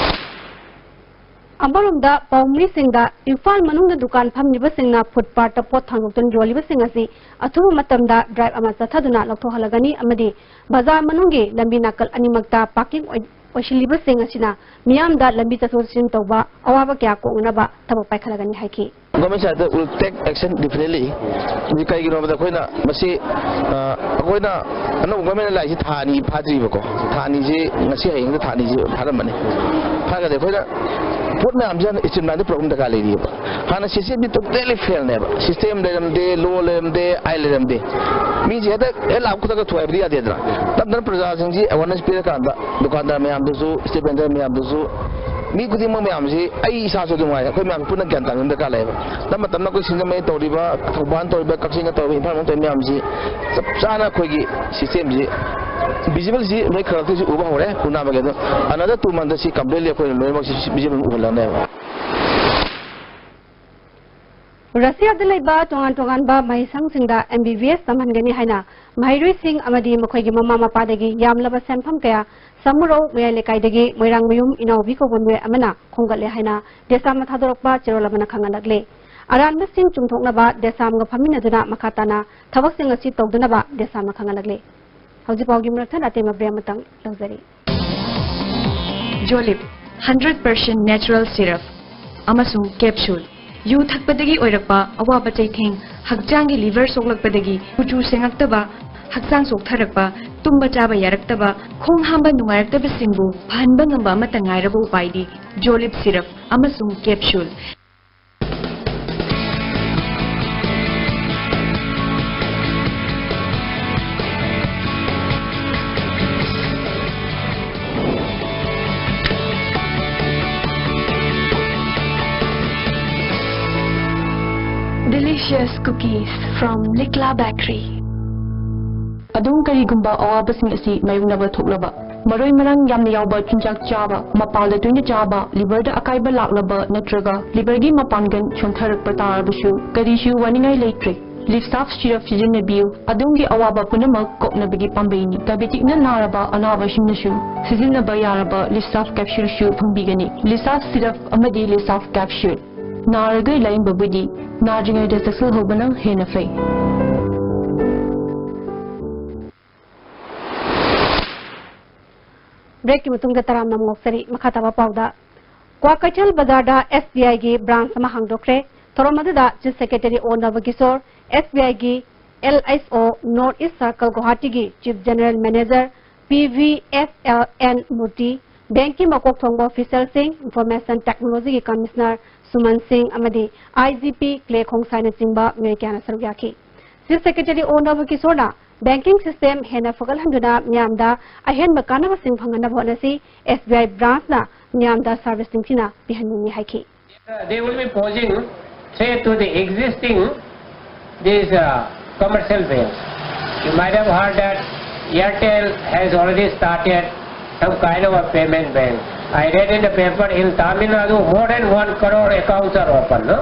ꯑꯃꯔꯣꯝꯗ ꯄꯥꯎꯃꯤꯁꯤꯡꯗ ꯏꯝꯐꯥꯜ ꯃꯅꯨꯡꯗ ꯗꯨꯀꯥꯟ ꯐꯝꯂꯤꯕꯁꯤꯡꯅ ꯐꯨꯠꯄꯥꯠꯇ ꯄꯣꯠ ꯊꯥꯡꯗꯣꯛꯇꯨꯅ ꯌꯣꯜꯂꯤꯕꯁꯤꯡ ꯑꯁꯤ ꯑꯊꯨꯕ ꯃꯇꯝꯗ ꯗ꯭ꯔꯥꯏꯕ ꯑꯃ ꯆꯠꯊꯗꯨꯅ ꯂꯧꯊꯣꯛꯍꯜꯂꯒꯅꯤ ꯑꯃꯗꯤ ꯕꯖꯥꯔ ꯃꯅꯨꯡꯒꯤ ꯂꯝꯕꯤ ꯅꯥꯀꯜ ꯑꯅꯤꯃꯛꯇ ꯄꯥꯔꯀꯤꯡ ꯑꯣꯏ-, ꯑꯣꯏꯁꯤꯜꯂꯤꯕꯁꯤꯡ ꯑꯁꯤꯅ ꯃꯤꯌꯥꯝꯗ ꯂꯝꯕꯤ ꯆꯠꯊꯣꯛ ꯆꯠꯁꯤꯟ ꯇꯧꯕ ꯑꯋꯥꯕ ꯀꯌꯥ ꯀꯣꯛꯅꯅꯕ ꯊꯕꯛ ꯄꯥꯏꯈꯠꯂꯒꯅꯤ ꯍꯥꯏꯈꯤ꯫ Government side will take action definitely꯫ ꯍꯧꯖꯤꯛ ꯀꯩꯒꯤꯅꯣ ꯍꯥꯏꯕꯗ ꯑꯩꯈꯣꯏꯅ ꯃꯁꯤ, ꯑ, ꯑꯩꯈꯣꯏꯅ ꯑꯅꯧꯕ government ꯂꯥꯛꯏꯁꯤ ꯊꯥ ꯑꯅꯤ ꯐꯥꯗ꯭ꯔꯤꯕꯀꯣ꯫ ꯊꯥ ꯑꯅꯤꯁꯤ ꯉꯁꯤ ꯍꯌꯦꯡꯗ ꯊꯥ ꯑꯅꯤꯁꯤ ꯐꯥꯔꯝꯃꯅꯤ꯫ ꯐꯥꯔꯒꯗꯤ ꯑꯩꯈꯣꯏꯅ ꯄꯣꯠ ꯃꯌꯥꯝꯁꯦ ꯍꯥꯟꯅ streamline ꯗ ꯄꯨꯔꯛꯄ ꯗꯔꯀꯥꯔ ꯂꯩꯔꯤꯑꯕ꯫ ꯍꯥꯟꯅ system ꯁꯤ totally fail ꯅꯦꯕ꯫ System ꯂꯩꯔꯝꯗꯦ, law ꯂꯩꯔꯝꯗꯦ, ꯑꯥꯏꯟ ꯂꯩꯔꯝꯗꯦ꯫ ꯃꯤꯁꯦ ꯍꯦꯛꯇ ꯍꯦꯛ ꯂꯥꯛꯄ ꯈꯨꯗꯛꯇ ꯊꯣꯛꯑꯦ ꯍꯥꯏꯕꯗꯤ ꯌꯥꯗꯦꯗꯅ꯫ ꯇꯞ ꯇꯞꯅ ꯄ꯭ꯔꯖꯥꯁꯤꯡꯁꯤ awareness ꯄꯤꯔꯀꯥꯟꯗ ꯗꯨꯀꯥꯟꯗꯥꯔ ꯃꯌꯥꯝꯗꯁꯨ, street vendor ꯃꯌꯥꯝꯗꯁꯨ, ꯃꯤ ꯈꯨꯗꯤꯡꯃꯛ ꯃꯌꯥꯝꯁꯤ, ꯑꯩ ꯏꯁꯥꯁꯨ ꯑꯗꯨꯝ ꯉꯥꯏꯔꯦ, ꯑꯩꯈꯣꯏ ꯃꯌꯥꯝ ꯄꯨꯟꯅ ꯒ꯭ꯌꯥꯟ ꯇꯥꯃꯤꯟꯅꯕ ꯗꯔꯀꯥꯔ ꯂꯩꯌꯦꯕ꯫ ꯇꯞꯅ ꯇꯞꯅ ꯑꯩꯈꯣꯏ ꯁꯤꯡꯖꯃꯩ ꯇꯧꯔꯤꯕ, ꯊꯧꯕꯥꯜ ꯇꯧꯔꯤꯕ, ꯀꯛꯆꯤꯡꯗ ꯇꯧꯔꯤꯕ, ꯏꯝꯐꯥꯜ ꯃꯅꯨꯡ ꯇꯧꯔꯤꯕ ꯃꯌꯥꯝꯁꯤ ꯆꯞ ꯆꯥꯅ ꯑꯩꯈꯣꯏꯒꯤ system ꯁꯤ, visible ꯁꯤ ꯂꯣꯏ ꯈꯔ ꯈꯔꯁꯤ ꯎꯕ ꯍꯧꯔꯦ, ꯎꯅꯕꯒꯤ꯫ ꯑꯗꯣ another two month ꯁꯤ completely ꯑꯩꯈꯣꯏꯅ ꯂꯣꯏꯅꯃꯛ ꯁꯤ visible ꯎꯍꯜꯂꯅꯦꯕ꯫ ꯔꯁꯤꯌꯥꯗ ꯂꯩꯕ ꯇꯣꯉꯥꯟ ꯇꯣꯉꯥꯟꯕ ꯃꯍꯩꯁꯪꯁꯤꯡꯗ M B B S ꯇꯝꯍꯟꯒꯅꯤ ꯍꯥꯏꯅ ꯃꯍꯩꯔꯣꯏꯁꯤꯡ ꯑꯃꯗꯤ ꯃꯈꯣꯏꯒꯤ ꯃꯃꯥ ꯃꯄꯥꯗꯒꯤ ꯌꯥꯝꯂꯕ ꯁꯦꯟꯐꯝ ꯀꯌꯥ ꯁꯥꯃꯨꯔꯧ ꯃꯌꯥꯏ ꯂꯩꯀꯥꯏꯗꯒꯤ ꯃꯣꯏꯔꯥꯡꯃꯌꯨꯝ ꯏꯅꯥꯎꯕꯤ ꯀꯧꯕ ꯃꯤꯑꯣꯏ ꯑꯃꯅ ꯈꯣꯝꯒꯠꯂꯦ ꯍꯥꯏꯅ ꯗꯦꯁꯥꯝꯅ ꯊꯥꯗꯣꯔꯛꯄ ꯆꯦꯔꯣꯜ ꯑꯃꯅ ꯈꯪꯍꯜꯂꯛꯂꯦ꯫ ꯑꯔꯥꯟꯕꯁꯤꯡ ꯆꯨꯝꯊꯣꯛꯅꯕ ꯗꯦꯁꯥꯝꯒ ꯐꯝꯃꯤꯟꯅꯗꯨꯅ ꯃꯈꯥ ꯇꯥꯅ ꯊꯕꯛꯁꯤꯡ ꯑꯁꯤ ꯇꯧꯗꯅꯕ ꯗꯦꯁꯥꯝꯅ ꯈꯪꯍꯜꯂꯛꯂꯦ꯫ ꯍꯧꯖꯤꯛ ꯐꯥꯎꯒꯤ ꯃꯔꯛꯇ ꯑꯇꯦꯟꯕ break ꯑꯃꯇꯪ ꯂꯧꯖꯔꯤ꯫ Jolib, hundred percent natural syrup ꯑꯃꯁꯨꯡ capsule꯫ ꯌꯨ ꯊꯛꯄꯗꯒꯤ ꯑꯣꯏꯔꯛꯄ ꯑꯋꯥꯕ ꯆꯩꯊꯦꯡ, ꯍꯛꯆꯥꯡꯒꯤ liver ꯁꯣꯛꯂꯛꯄꯗꯒꯤ ꯀꯨꯆꯨ ꯁꯦꯡꯉꯛꯇꯕ, ꯍꯛꯆꯥꯡ ꯆꯣꯛꯊꯔꯛꯄ, ꯇꯨꯝꯕ ꯆꯥꯕ ꯌꯥꯔꯛꯇꯕ, ꯈꯣꯡ ꯍꯥꯝꯕ ꯅꯨꯡꯉꯥꯏꯔꯛꯇꯕꯁꯤꯡꯕꯨ ꯐꯍꯟꯕ ꯉꯝꯕ ꯑꯃꯠꯇ ꯉꯥꯏꯔꯕ ꯎꯄꯥꯏꯗꯤ Jolib syrup ꯑꯃꯁꯨꯡ capsule꯫ Cookies from Likla Bakery. ꯑꯗꯨꯝ ꯀꯔꯤꯒꯨꯝꯕ ꯑꯋꯥꯕꯁꯤꯡ ꯑꯁꯤ ꯃꯥꯌꯣꯛꯅꯕ ꯊꯣꯛꯂꯕ, ꯃꯔꯣꯏ ꯃꯔꯥꯡ ꯌꯥꯝꯅ ꯌꯥꯎꯕ ꯆꯤꯟꯖꯥꯛ ꯆꯥꯕ, ꯃꯄꯥꯟꯗ ꯇꯣꯏꯅ ꯆꯥꯕ, ꯂꯤꯚꯔꯗ ꯑꯀꯥꯏꯕ ꯂꯥꯛꯂꯕ ꯅꯠꯇ꯭ꯔꯒ ꯂꯤꯚꯔꯒꯤ ꯃꯄꯥꯡꯒꯜ ꯁꯣꯟꯊꯔꯛꯄ ꯇꯥꯔꯕꯁꯨ ꯀꯔꯤꯁꯨ ꯋꯥꯅꯤꯡꯉꯥꯏ ꯂꯩꯇ꯭ꯔꯦ꯫ ꯂꯤꯞꯁꯥꯐ ꯁꯤꯔꯞ ꯁꯤꯖꯤꯟꯅꯕꯤꯌꯨ꯫ ꯑꯗꯣꯝꯒꯤ ꯑꯋꯥꯕ ꯄꯨꯝꯅꯃꯛ ꯀꯣꯛꯅꯕꯒꯤ ꯄꯥꯝꯕꯩꯅꯤ꯫ ꯗꯥꯏꯕꯦꯇꯤꯛꯅ ꯅꯥꯔꯕ ꯑꯅꯥꯕꯁꯤꯡꯅꯁꯨ ꯁꯤꯖꯤꯟꯅꯕ ꯌꯥꯔꯕ ꯂꯤꯞꯁꯥꯐ ꯀꯦꯞꯁꯨꯜꯁꯨ ꯐꯪꯕꯤꯒꯅꯤ꯫ ꯂꯤꯞꯁꯥꯐ ꯁꯤꯔꯞ ꯑꯃꯗꯤ ꯂꯤꯞꯁꯥꯐ ꯀꯦꯞꯁꯨꯜ꯫ ꯅꯥꯔꯒ ꯂꯥꯌꯦꯡꯕꯕꯨꯗꯤ ꯅꯥꯗ꯭ꯔꯤꯉꯩꯗ ꯆꯦꯛꯁꯤꯜꯍꯧꯕꯅ ꯍꯦꯟꯅ ꯐꯩ꯫ ꯕ꯭ꯔꯦꯛꯀꯤ ꯃꯇꯨꯡꯗ ꯇꯔꯥꯝꯅ ꯑꯃꯨꯛ ꯉꯥꯎꯆꯔꯤ꯫ ꯃꯈꯥ ꯇꯥꯕ ꯄꯥꯎꯗ, ꯀ꯭ꯋꯥꯀꯩꯊꯦꯜ ꯕꯖꯥꯔꯗ ꯑꯦꯁ ꯕꯤ ꯑꯥꯏꯒꯤ ꯕ꯭ꯔꯥꯟꯆ ꯑꯃ ꯍꯥꯡꯗꯣꯛꯈ꯭ꯔꯦ꯫ ꯊꯧꯔꯝ ꯑꯗꯨꯗ ꯆꯤꯐ ꯁꯦꯀ꯭ꯔꯦꯇꯔꯤ ꯑꯣ ꯅꯕꯀꯤꯁꯣꯔ, ꯑꯦꯁ ꯕꯤ ꯑꯥꯏꯒꯤ L S O north east circle ꯒꯨꯋꯥꯍꯥꯇꯤꯒꯤ chief general manager, P V F L N Murthy, ꯕꯦꯡꯛꯀꯤ ꯃꯀꯣꯛ ꯊꯣꯡꯕ ꯑꯣꯐꯤꯁꯔꯁꯤꯡ, ꯏꯟꯐꯣꯔꯃꯦꯁꯟ ꯇꯦꯛꯅꯣꯂꯣꯖꯤꯒꯤ ꯀꯃꯤꯁꯅꯔ ꯁꯨꯃꯟ ꯁꯤꯡ ꯑꯃꯗꯤ ꯑꯥꯏ ꯖꯤ ꯄꯤ ꯀ꯭ꯂꯦ ꯈꯣꯡꯁꯥꯏꯅꯆꯤꯡꯕ ꯃꯤꯑꯣꯏ ꯀꯌꯥꯅ ꯁꯔꯨꯛ ꯌꯥꯈꯤ꯫ ꯆꯤꯐ ꯁꯦꯀ꯭ꯔꯦꯇꯔꯤ ꯑꯣ ꯅꯕꯀꯤꯁꯣꯔꯅ ꯕꯦꯡꯀꯤꯡ ꯁꯤꯁꯇꯦꯝ ꯍꯦꯟꯅ ꯐꯒꯠꯍꯟꯗꯨꯅ ꯃꯤꯌꯥꯝꯗ ꯑꯍꯦꯟꯕ ꯀꯥꯟꯅꯕꯁꯤꯡ ꯐꯪꯍꯟꯅꯕ ꯍꯣꯠꯅꯁꯤ, ꯑꯦꯁ ꯕꯤ ꯑꯥꯏ ꯕ꯭ꯔꯥꯟꯆꯅ ꯃꯤꯌꯥꯝꯗ ꯁꯥꯔꯚꯤꯁ ꯅꯤꯡꯊꯤꯅ ꯄꯤꯍꯟꯅꯤꯡꯏ ꯍꯥꯏꯈꯤ꯫ They will be posing threat to the existing these uh, commercial banks. You might have heard that Airtel has already started some kind of a payment bank. I read in the paper in Tamil Nadu more than one crore accounts are open. No?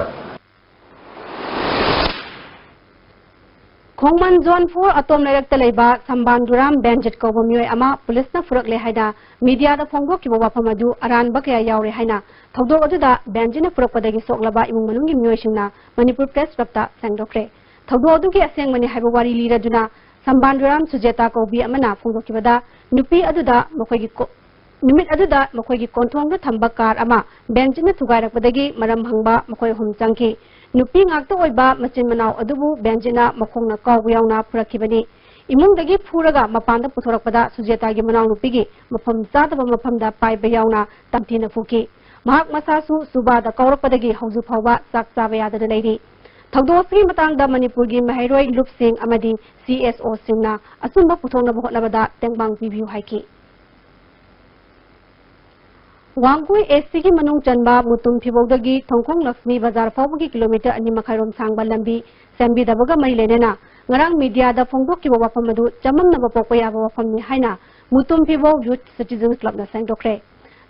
Khongman zone four ꯑꯇꯣꯝ ꯂꯩꯔꯛꯇ ꯂꯩꯕ ꯁꯝꯕꯥꯟꯗꯨꯔꯥꯝ ꯕꯦꯟꯖꯤꯠ ꯀꯧꯕ ꯃꯤꯑꯣꯏ ꯑꯃ ꯄꯨꯂꯤꯁꯅ ꯐꯨꯔꯛꯂꯦ ꯍꯥꯏꯅ ꯃꯤꯗꯤꯌꯥꯗ ꯐꯣꯡꯗꯣꯛꯈꯤꯕ ꯋꯥꯐꯝ ꯑꯗꯨ ꯑꯔꯥꯟꯕ ꯀꯌꯥ ꯌꯥꯎꯔꯦ ꯍꯥꯏꯅ ꯊꯧꯗꯣꯛ ꯑꯗꯨꯗ ꯕꯦꯟꯖꯤꯠꯅ ꯐꯨꯔꯛꯄꯗꯒꯤ ꯁꯣꯛꯂꯕ ꯏꯃꯨꯡ ꯃꯅꯨꯡꯒꯤ ꯃꯤꯑꯣꯏꯁꯤꯡꯅ ꯃꯅꯤꯄꯨꯔ ꯄ꯭ꯔꯦꯁ ꯀ꯭ꯂꯕꯇ ꯐꯣꯡꯗꯣꯛꯈ꯭ꯔꯦ꯫ ꯊꯧꯗꯣꯛ ꯑꯗꯨꯒꯤ ꯑꯁꯦꯡꯕꯅꯤ ꯍꯥꯏꯕ ꯋꯥꯔꯤ ꯂꯤꯔꯗꯨꯅ ꯁꯝꯕꯥꯟꯗꯨꯔꯥꯝ ꯁꯨꯖꯦꯇꯥ ꯀꯧꯕꯤ ꯑꯃꯅ ꯐꯣꯡꯗꯣꯛꯈꯤꯕꯗ, ꯅꯨꯄꯤ ꯑꯗꯨꯗ ꯃꯈꯣꯏꯒꯤ ꯀꯣ- ꯅꯨꯃꯤꯠ ꯑꯗꯨꯗ ꯃꯈꯣꯏꯒꯤ ꯀꯣꯟꯊꯣꯡꯗ ꯊꯝꯕ ꯀꯥꯔ ꯑꯃ ꯕꯦꯟꯖꯤꯠꯅ ꯊꯨꯒꯥꯏꯔꯛꯄꯗꯒꯤ ꯃꯔꯝ ꯍꯪꯕ ꯃꯈꯣꯏ ꯑꯍꯨꯝ ꯆꯪꯈꯤ꯫ ꯅꯨꯄꯤ ꯉꯥꯛꯇ ꯑꯣꯏꯕ ꯃꯆꯤꯟ ꯃꯅꯥꯎ ꯑꯗꯨꯕꯨ ꯕꯦꯟꯖꯤꯠꯅ ꯃꯈꯣꯡꯅ ꯀꯥꯎꯕ ꯌꯥꯎꯅ ꯐꯨꯔꯛꯈꯤꯕꯅꯤ꯫ ꯏꯃꯨꯡꯗꯒꯤ ꯐꯨꯔꯒ ꯃꯄꯥꯟꯗ ꯄꯨꯊꯣꯔꯛꯄꯗ ꯁꯨꯖꯦꯇꯥꯒꯤ ꯃꯅꯥꯎꯅꯨꯄꯤꯒꯤ ꯃꯐꯝ ꯆꯥꯗꯕ ꯃꯐꯝꯗ ꯄꯥꯏꯕ ꯌꯥꯎꯅ ꯇꯝꯊꯤꯅ ꯐꯨꯈꯤ꯫ ꯃꯍꯥꯛ ꯃꯁꯥꯁꯨ ꯁꯨꯕꯥꯗ ꯀꯥꯎꯔꯛꯄꯗꯒꯤ ꯍꯧꯖꯤꯛ ꯐꯥꯎꯕ ꯆꯥꯛ ꯆꯥꯕ ꯌꯥꯗꯅ ꯂꯩꯔꯤ꯫ ꯊꯧꯗꯣꯛ ꯑꯁꯤꯒꯤ ꯃꯇꯥꯡꯗ ꯃꯅꯤꯄꯨꯔꯒꯤ ꯃꯍꯩꯔꯣꯏ ꯂꯨꯞꯁꯤꯡ ꯑꯃꯗꯤ ꯁꯤ ꯑꯦꯁ ꯑꯣꯁꯤꯡꯅ ꯑꯆꯨꯝꯕ ꯄꯨꯊꯣꯛꯅꯕ ꯍꯣꯠꯅꯕꯗ ꯇꯦꯡꯕꯥꯡ ꯄꯤꯕꯤꯌꯨ ꯍꯥꯏꯈꯤ꯫ ꯋꯥꯡꯒꯣꯏ ꯑꯦꯁ ꯁꯤꯒꯤ ꯃꯅꯨꯡ ꯆꯟꯕ ꯃꯨꯇꯨꯝ ꯐꯤꯕꯧꯗꯒꯤ ꯊꯣꯡꯈꯣꯡ ꯂꯛꯁꯃꯤ ꯕꯖꯥꯔ ꯐꯥꯎꯕꯒꯤ ꯀꯤꯂꯣꯃꯤꯇꯔ ꯑꯅꯤ ꯃꯈꯥꯏꯔꯣꯝ ꯁꯥꯡꯕ ꯂꯝꯕꯤ ꯁꯦꯝꯕꯤꯗꯕꯒ ꯃꯔꯤ ꯂꯩꯅꯅ ꯉꯔꯥꯡ ꯃꯤꯗꯤꯌꯥꯗ ꯐꯣꯡꯗꯣꯛꯈꯤꯕ ꯋꯥꯐꯝ ꯑꯗꯨ ꯆꯃꯝꯅꯕ ꯄꯣꯛꯄ ꯌꯥꯕ ꯋꯥꯐꯝꯅꯤ ꯍꯥꯏꯅ ꯃꯨꯇꯨꯝ ꯐꯤꯕꯧ ꯌꯨꯠ ꯁꯤꯇꯤꯖꯟꯁ ꯀ꯭ꯂꯕꯅ ꯐꯣꯡꯗꯣꯛꯈ꯭ꯔꯦ꯫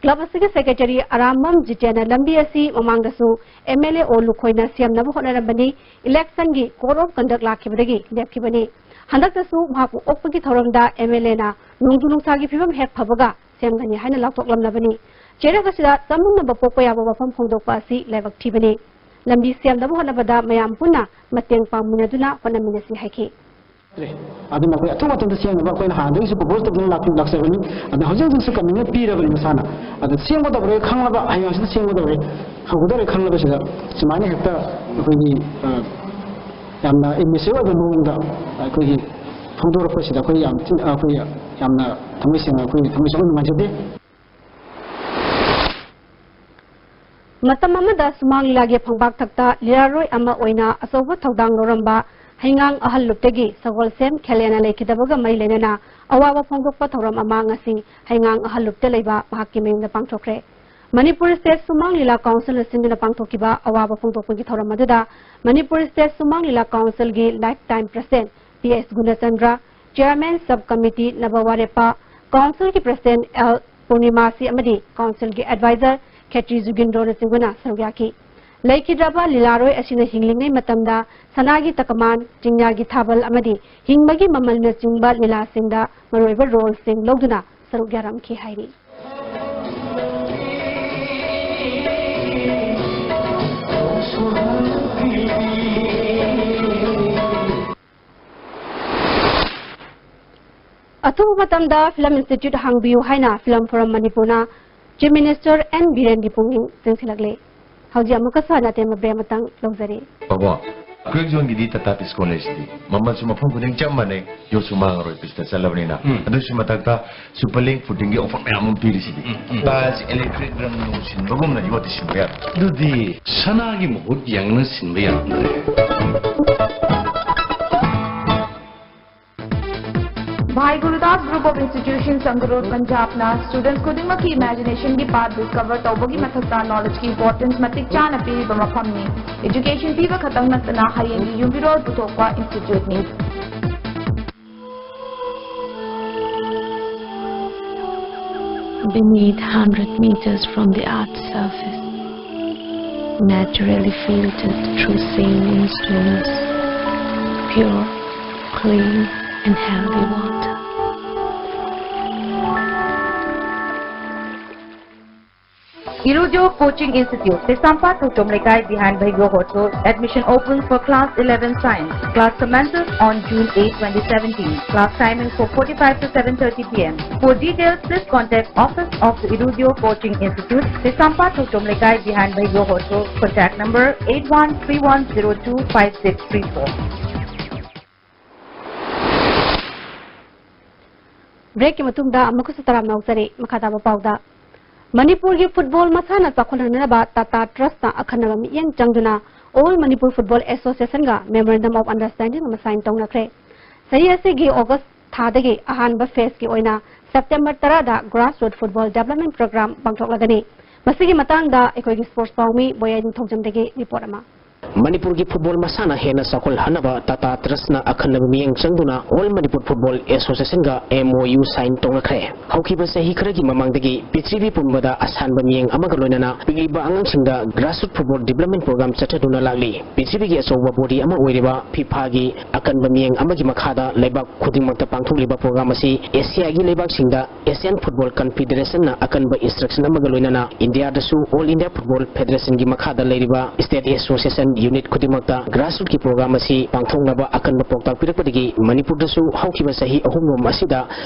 ꯀ꯭ꯂꯕ ꯑꯁꯤꯒꯤ ꯁꯦꯀ꯭ꯔꯦꯇꯔꯤ ꯑꯔꯥꯝꯕꯝ ꯖꯤꯇꯦꯟꯅ ꯂꯝꯕꯤ ꯑꯁꯤ ꯃꯃꯥꯡꯗꯁꯨ ꯑꯦꯝ ꯑꯦꯜ ꯑꯦ ꯑꯣ ꯂꯨꯈꯣꯏꯅ ꯁꯦꯝꯅꯕ ꯍꯣꯠꯅꯔꯝꯕꯅꯤ, ꯏꯂꯦꯛꯁꯟꯒꯤ ꯀꯣꯗ ꯑꯣꯐ ꯀꯟꯗꯛ ꯂꯥꯛꯈꯤꯕꯗꯒꯤ ꯂꯦꯞꯈꯤꯕꯅꯤ꯫ ꯍꯟꯗꯛꯇꯁꯨ ꯃꯍꯥꯛꯄꯨ ꯑꯣꯛꯄꯒꯤ ꯊꯧꯔꯝꯗ ꯑꯦꯝ ꯑꯦꯜ ꯑꯦꯅ ꯅꯣꯡꯖꯨ ꯅꯨꯡꯁꯥꯒꯤ ꯐꯤꯕꯝ ꯍꯦꯛ ꯐꯕꯒ ꯁꯦꯝꯒꯅꯤ ꯍꯥꯏꯅ ꯂꯥꯎꯊꯣꯛꯂꯝꯂꯕꯅꯤ꯫ ꯆꯩꯔꯛ ꯑꯁꯤꯗ ꯆꯃꯝꯅꯕ ꯄꯣꯛꯄ ꯌꯥꯕ ꯋꯥꯐꯝ ꯐꯣꯡꯗꯣꯛꯄ ꯑꯁꯤ ꯂꯥꯏꯕꯛ ꯊꯤꯕꯅꯤ꯫ ꯂꯝꯕꯤ ꯁꯦꯝꯅꯕ ꯍꯣꯠꯅꯕꯗ ꯃꯌꯥꯝ ꯄꯨꯟꯅ ꯃꯇꯦꯡ ꯄꯥꯡꯃꯤꯟꯅꯗꯨꯅ ꯍꯣꯠꯅꯃꯤꯟꯅꯁꯤ ꯍꯥꯏꯈꯤ꯫ ꯑꯗꯨꯅ ꯑꯩꯈꯣꯏ ꯑꯊꯨꯕ ꯃꯇꯝꯗ ꯁꯦꯝꯅꯕ ꯑꯩꯈꯣꯏꯅ ꯍꯥꯟꯅꯗꯒꯤꯁꯨ ꯄ꯭ꯔꯣꯄꯣꯖ ꯇꯧꯗꯨꯅ ꯂꯥꯛꯄꯤ-, ꯂꯥꯛꯆꯕꯅꯤ꯫ ꯑꯗ ꯍꯧꯖꯤꯛ ꯍꯧꯖꯤꯛꯁꯨ ꯀꯃꯤꯠꯃꯦꯟ ꯄꯤꯔꯕꯅꯤ ꯃꯁꯥꯅ꯫ ꯑꯗ ꯁꯦꯝꯒꯗꯧꯔꯦ ꯈꯪꯂꯕ, ꯍꯌꯦꯡ ꯍꯪꯆꯤꯠ ꯁꯦꯝꯒꯗꯧꯔꯦ, ꯍꯧꯒꯗꯧꯔꯦ ꯈꯪꯂꯕꯁꯤꯗ ꯁꯨꯃꯥꯏꯅ ꯍꯦꯛꯇ ꯑꯩꯈꯣꯏꯒꯤ, ꯑ, ꯌꯥꯝꯅ ꯏꯝꯃꯦꯆ꯭ꯌꯣꯔ ꯑꯣꯏꯕ ꯃꯑꯣꯡꯗ ꯑꯩꯈꯣꯏꯒꯤ ꯐꯣꯡꯗꯣꯔꯛꯄꯁꯤꯗ ꯑꯩꯈꯣꯏ ꯌꯥꯝ ꯊꯤꯅ, ꯑꯩꯈꯣꯏ ꯌꯥꯝꯅ ꯊꯃꯣꯏ ꯁꯦꯡꯅ, ꯑꯩꯈꯣꯏ ꯊꯃꯣꯏ ꯁꯣꯛꯅ ꯅꯨꯡꯉꯥꯏꯖꯗꯦ꯫ ꯃꯇꯝ ꯑꯃꯗ ꯁꯨꯃꯥꯡ ꯂꯤꯂꯥꯒꯤ ꯐꯝꯄꯥꯛ ꯊꯛꯇ ꯂꯤꯂꯥꯔꯣꯏ ꯑꯃ ꯑꯣꯏꯅ ꯑꯆꯧꯕ ꯊꯧꯗꯥꯡ ꯂꯧꯔꯝꯕ ꯍꯩꯉꯥꯡ ꯑꯍꯜ ꯂꯨꯞꯇꯒꯤ ꯁꯒꯣꯜꯁꯦꯝ ꯈꯦꯂꯦꯅ ꯂꯩꯈꯤꯗꯕꯒ ꯃꯔꯤ ꯂꯩꯅꯅ ꯑꯋꯥꯕ ꯐꯣꯡꯗꯣꯛꯄ ꯊꯧꯔꯝ ꯑꯃ ꯉꯁꯤ ꯍꯩꯉꯥꯡ ꯑꯍꯜ ꯂꯨꯞꯇ ꯂꯩꯕ ꯃꯍꯥꯛꯀꯤ ꯃꯌꯨꯝꯗ ꯄꯥꯡꯊꯣꯛꯈ꯭ꯔꯦ꯫ ꯃꯅꯤꯄꯨꯔ ꯁ꯭ꯇꯦꯠ ꯁꯨꯃꯥꯡ ꯂꯤꯂꯥ ꯀꯥꯎꯟꯁꯤꯜꯅ ꯁꯤꯟꯗꯨꯅ ꯄꯥꯡꯊꯣꯛꯈꯤꯕ ꯑꯋꯥꯕ ꯐꯣꯡꯗꯣꯛꯄꯒꯤ ꯊꯧꯔꯝ ꯑꯗꯨꯗ ꯃꯅꯤꯄꯨꯔ ꯁ꯭ꯇꯦꯠ ꯁꯨꯃꯥꯡ ꯂꯤꯂꯥ ꯀꯥꯎꯟꯁꯤꯜꯒꯤ life time president P S Gunachandra, chairman sub committee ꯅꯕ ꯋꯥꯔꯦꯞꯄ, ꯀꯥꯎꯟꯁꯤꯜꯒꯤ ꯄ꯭ꯔꯦꯁꯤꯗꯦꯟꯠ ꯑꯦꯜ ꯄꯨꯔꯅꯤꯃꯥꯁꯤ ꯑꯃꯗꯤ ꯀꯥꯎꯟꯁꯤꯜꯒꯤ ꯑꯦꯗꯚꯥꯏꯖꯔ ꯈꯦꯇ꯭ꯔꯤ ꯖꯨꯒꯤꯟꯗ꯭ꯔꯣꯅꯆꯤꯡꯕꯅ ꯁꯔꯨꯛ ꯌꯥꯈꯤ꯫ ꯂꯩꯈꯤꯗ꯭ꯔꯕ ꯂꯤꯂꯥꯔꯣꯏ ꯑꯁꯤꯅ ꯍꯤꯡꯂꯤꯉꯩ ꯃꯇꯝꯗ ꯁꯅꯥꯒꯤ ꯇꯀꯃꯥꯟ, ꯆꯤꯡꯌꯥꯒꯤ ꯊꯥꯕꯜ ꯑꯃꯗꯤ ꯍꯤꯡꯕꯒꯤ ꯃꯃꯜꯅꯆꯤꯡꯕ ꯂꯤꯂꯥꯁꯤꯡꯗ ꯃꯔꯨꯑꯣꯏꯕ ꯔꯣꯜꯁꯤꯡ ꯂꯧꯗꯨꯅ ꯁꯔꯨꯛ ꯌꯥꯔꯝꯈꯤ ꯍꯥꯏꯔꯤ꯫ ꯑꯊꯨꯕ ꯃꯇꯝꯗ ꯐꯤꯂꯝ ꯏꯟꯁꯇꯤꯇ꯭ꯌꯨꯠ ꯍꯥꯡꯕꯤꯌꯨ ꯍꯥꯏꯅ ꯐꯤꯂꯝ ꯐꯣꯔꯝ ꯃꯅꯤꯄꯨꯔꯅ ꯆꯤꯐ ꯃꯤꯅꯤꯁꯇꯔ ꯑꯦꯟ ꯕꯤꯔꯦꯟꯒꯤ ꯄꯨꯛꯅꯤꯡ ꯆꯤꯡꯁꯤꯜꯂꯛꯂꯦ꯫ ꯍꯧꯖꯤꯛ ꯑꯃꯨꯛꯀꯁꯨ ꯍꯟꯅ ꯑꯇꯦꯟꯕ ꯕ꯭ꯔꯦꯛ ꯑꯃꯇꯪ ꯂꯧꯖꯔꯤ꯫ ꯕꯕꯥ, ꯀ꯭ꯔꯦꯛ ꯖꯣꯟꯒꯤꯗꯤ ꯇꯇꯥ ꯇꯤꯁꯀꯣꯟ ꯂꯩꯁꯤꯗꯤ꯫ ꯃꯃꯜꯁꯨ ꯃꯐꯝ ꯈꯨꯗꯤꯡ ꯆꯞ ꯃꯥꯟꯅꯩ, ꯌꯣꯠꯁꯨ ꯃꯥꯡꯉꯔꯣꯏ, ꯄꯤꯁꯇ ꯆꯠꯂꯕꯅꯤꯅ꯫ ꯎꯝ꯫ ꯑꯗꯨꯒꯤꯁꯨ ꯃꯊꯛꯇ ꯁꯨꯄꯔ ꯂꯤꯡ ꯐꯨꯇꯤꯡꯒꯤ ꯑꯣꯐꯔ ꯃꯌꯥꯝ ꯑꯃ ꯄꯤꯔꯤꯁꯤꯗꯤ꯫ ꯎꯝ, ꯎꯝ꯫ ꯇꯥꯏꯜꯁ ꯏꯂꯦꯛꯇ꯭ꯔꯤꯛ ꯔꯪ ꯅꯨꯡ ꯁꯤꯟꯕꯒꯨꯝꯅ ꯌꯣꯠꯇꯤ ꯁꯤꯟꯕ ꯌꯥꯗ꯭ꯔꯦ꯫ ꯑꯗꯨꯗꯤ ꯁꯅꯥꯒꯤ ꯃꯍꯨꯠ ꯌꯥꯡꯅ ꯁꯤꯟꯕ ꯌꯥꯔꯝꯗ꯭ꯔꯦ꯫ Bhai Gurudas Group of Institutions, Sangrur, Punjabꯅ students ꯈꯨꯗꯤꯡꯃꯛꯀꯤ imaginationꯒꯤ path discover ꯇꯧꯕꯒꯤ ꯃꯊꯛꯇ knowledgeꯀꯤ importance ꯃꯇꯤꯛ ꯆꯥꯅ ꯄꯤꯔꯤꯕ ꯃꯐꯝꯅꯤ꯫ Education ꯄꯤꯕ ꯈꯛꯇꯪ ꯅꯠꯇꯅ ꯍꯌꯦꯡꯒꯤ ꯌꯨꯝꯕꯤꯔꯣꯜ ꯄꯨꯊꯣꯛꯄ instituteꯅꯤ꯫ Beneath hundred meters from the earth's surface, naturally filtered through saline streams, pure, clean, and healthy water. Irudio Coaching Institute, Tesampa Thochom Lekai, behind Bhaigo Hotel. Admission open for class eleven science. Class commences on June eighth, twenty seventeen. Class timing for forty-five to seven thirty p m. For details, please contact Office of the Irudio Coaching Institute, Tesampa Thochom Lekai, behind Bhaigo Hotel. Contact number eight one three one zero two five six three four. Breakꯀꯤ ꯃꯇꯨꯡꯗ ꯑꯃꯨꯛꯀꯁꯨ ꯇꯔꯥꯝꯅ ꯑꯣꯛꯆꯔꯤ꯫ ꯃꯈꯥ ꯇꯥꯕ ꯄꯥꯎꯗ, ꯃꯅꯤꯄꯨꯔꯒꯤ football ꯃꯁꯥꯟꯅ ꯆꯥꯎꯈꯠꯍꯟꯅꯕ Tata Trustꯅ ꯑꯈꯟꯅꯕ ꯃꯤꯠꯌꯦꯡ ꯆꯪꯗꯨꯅ All Manipur Football Associationꯒ Memorandum of Understanding ꯑꯃ sign ꯇꯧꯅꯈ꯭ꯔꯦ꯫ ꯆꯍꯤ ꯑꯁꯤꯒꯤ August ꯊꯥꯗꯒꯤ ꯑꯍꯥꯟꯕ phaseꯀꯤ ꯑꯣꯏꯅ September ꯇꯔꯥꯗ Grassroot Football Development Program ꯄꯥꯡꯊꯣꯛꯂꯒꯅꯤ꯫ ꯃꯁꯤꯒꯤ ꯃꯇꯥꯡꯗ ꯑꯩꯈꯣꯏꯒꯤ sports ꯄꯥꯎꯃꯤ ꯕꯣꯌꯥꯏ ꯅꯤꯡꯊꯧꯖꯝꯗꯒꯤ report ꯑꯃ꯫ ꯃꯅꯤꯄꯨꯔꯒꯤ football ꯃꯁꯥꯟꯅ ꯍꯦꯟꯅ ꯆꯥꯎꯈꯠꯍꯟꯅꯕ Tata Trustꯅ ꯑꯈꯟꯅꯕ ꯃꯤꯠꯌꯦꯡ ꯆꯪꯗꯨꯅ All Manipur Football Associationꯒ M O U sign ꯇꯧꯅꯈ꯭ꯔꯦ꯫ ꯍꯧꯈꯤꯕ ꯆꯍꯤ ꯈꯔꯒꯤ ꯃꯃꯥꯡꯗꯒꯤ ꯄ꯭ꯔꯤꯊꯤꯕꯤ ꯄꯨꯝꯕꯗ ꯑꯁꯥꯟꯕ ꯃꯤꯠꯌꯦꯡ ꯑꯃꯒ ꯂꯣꯏꯅꯅ ꯄꯤꯛꯂꯤꯕ ꯑꯉꯥꯡꯁꯤꯡꯗ grassroot football development program ꯆꯠꯊꯗꯨꯅ ꯂꯥꯛꯂꯤ꯫ ꯄ꯭ꯔꯤꯊꯤꯕꯤꯒꯤ ꯑꯆꯧꯕ body ꯑꯃ ꯑꯣꯏꯔꯤꯕ FIFAꯒꯤ ꯑꯀꯟꯕ ꯃꯤꯠꯌꯦꯡ ꯑꯃꯒꯤ ꯃꯈꯥꯗ ꯂꯩꯕꯥꯛ ꯈꯨꯗꯤꯡꯃꯛꯇ ꯄꯥꯡꯊꯣꯛꯂꯤꯕ program ꯑꯁꯤ Asiaꯒꯤ ꯂꯩꯕꯥꯛꯁꯤꯡꯗ Asian Football Confederationꯅ ꯑꯀꯟꯕ instruction ꯑꯃꯒ ꯂꯣꯏꯅꯅ Indiaꯗꯁꯨ All India Football Federationꯒꯤ ꯃꯈꯥꯗ ꯂꯩꯔꯤꯕ state association unit ꯈꯨꯗꯤꯡꯃꯛꯇ grassrootꯀꯤ program ꯑꯁꯤ ꯄꯥꯡꯊꯣꯛꯅꯕ ꯑꯀꯟꯕ ꯄꯥꯎꯇꯥꯛ ꯄꯤꯔꯛꯄꯗꯒꯤ ꯃꯅꯤꯄꯨꯔꯗꯁꯨ ꯍꯧꯈꯤꯕ ꯆꯍꯤ ꯑꯍꯨꯝꯔꯣꯝ ꯑꯁꯤꯗ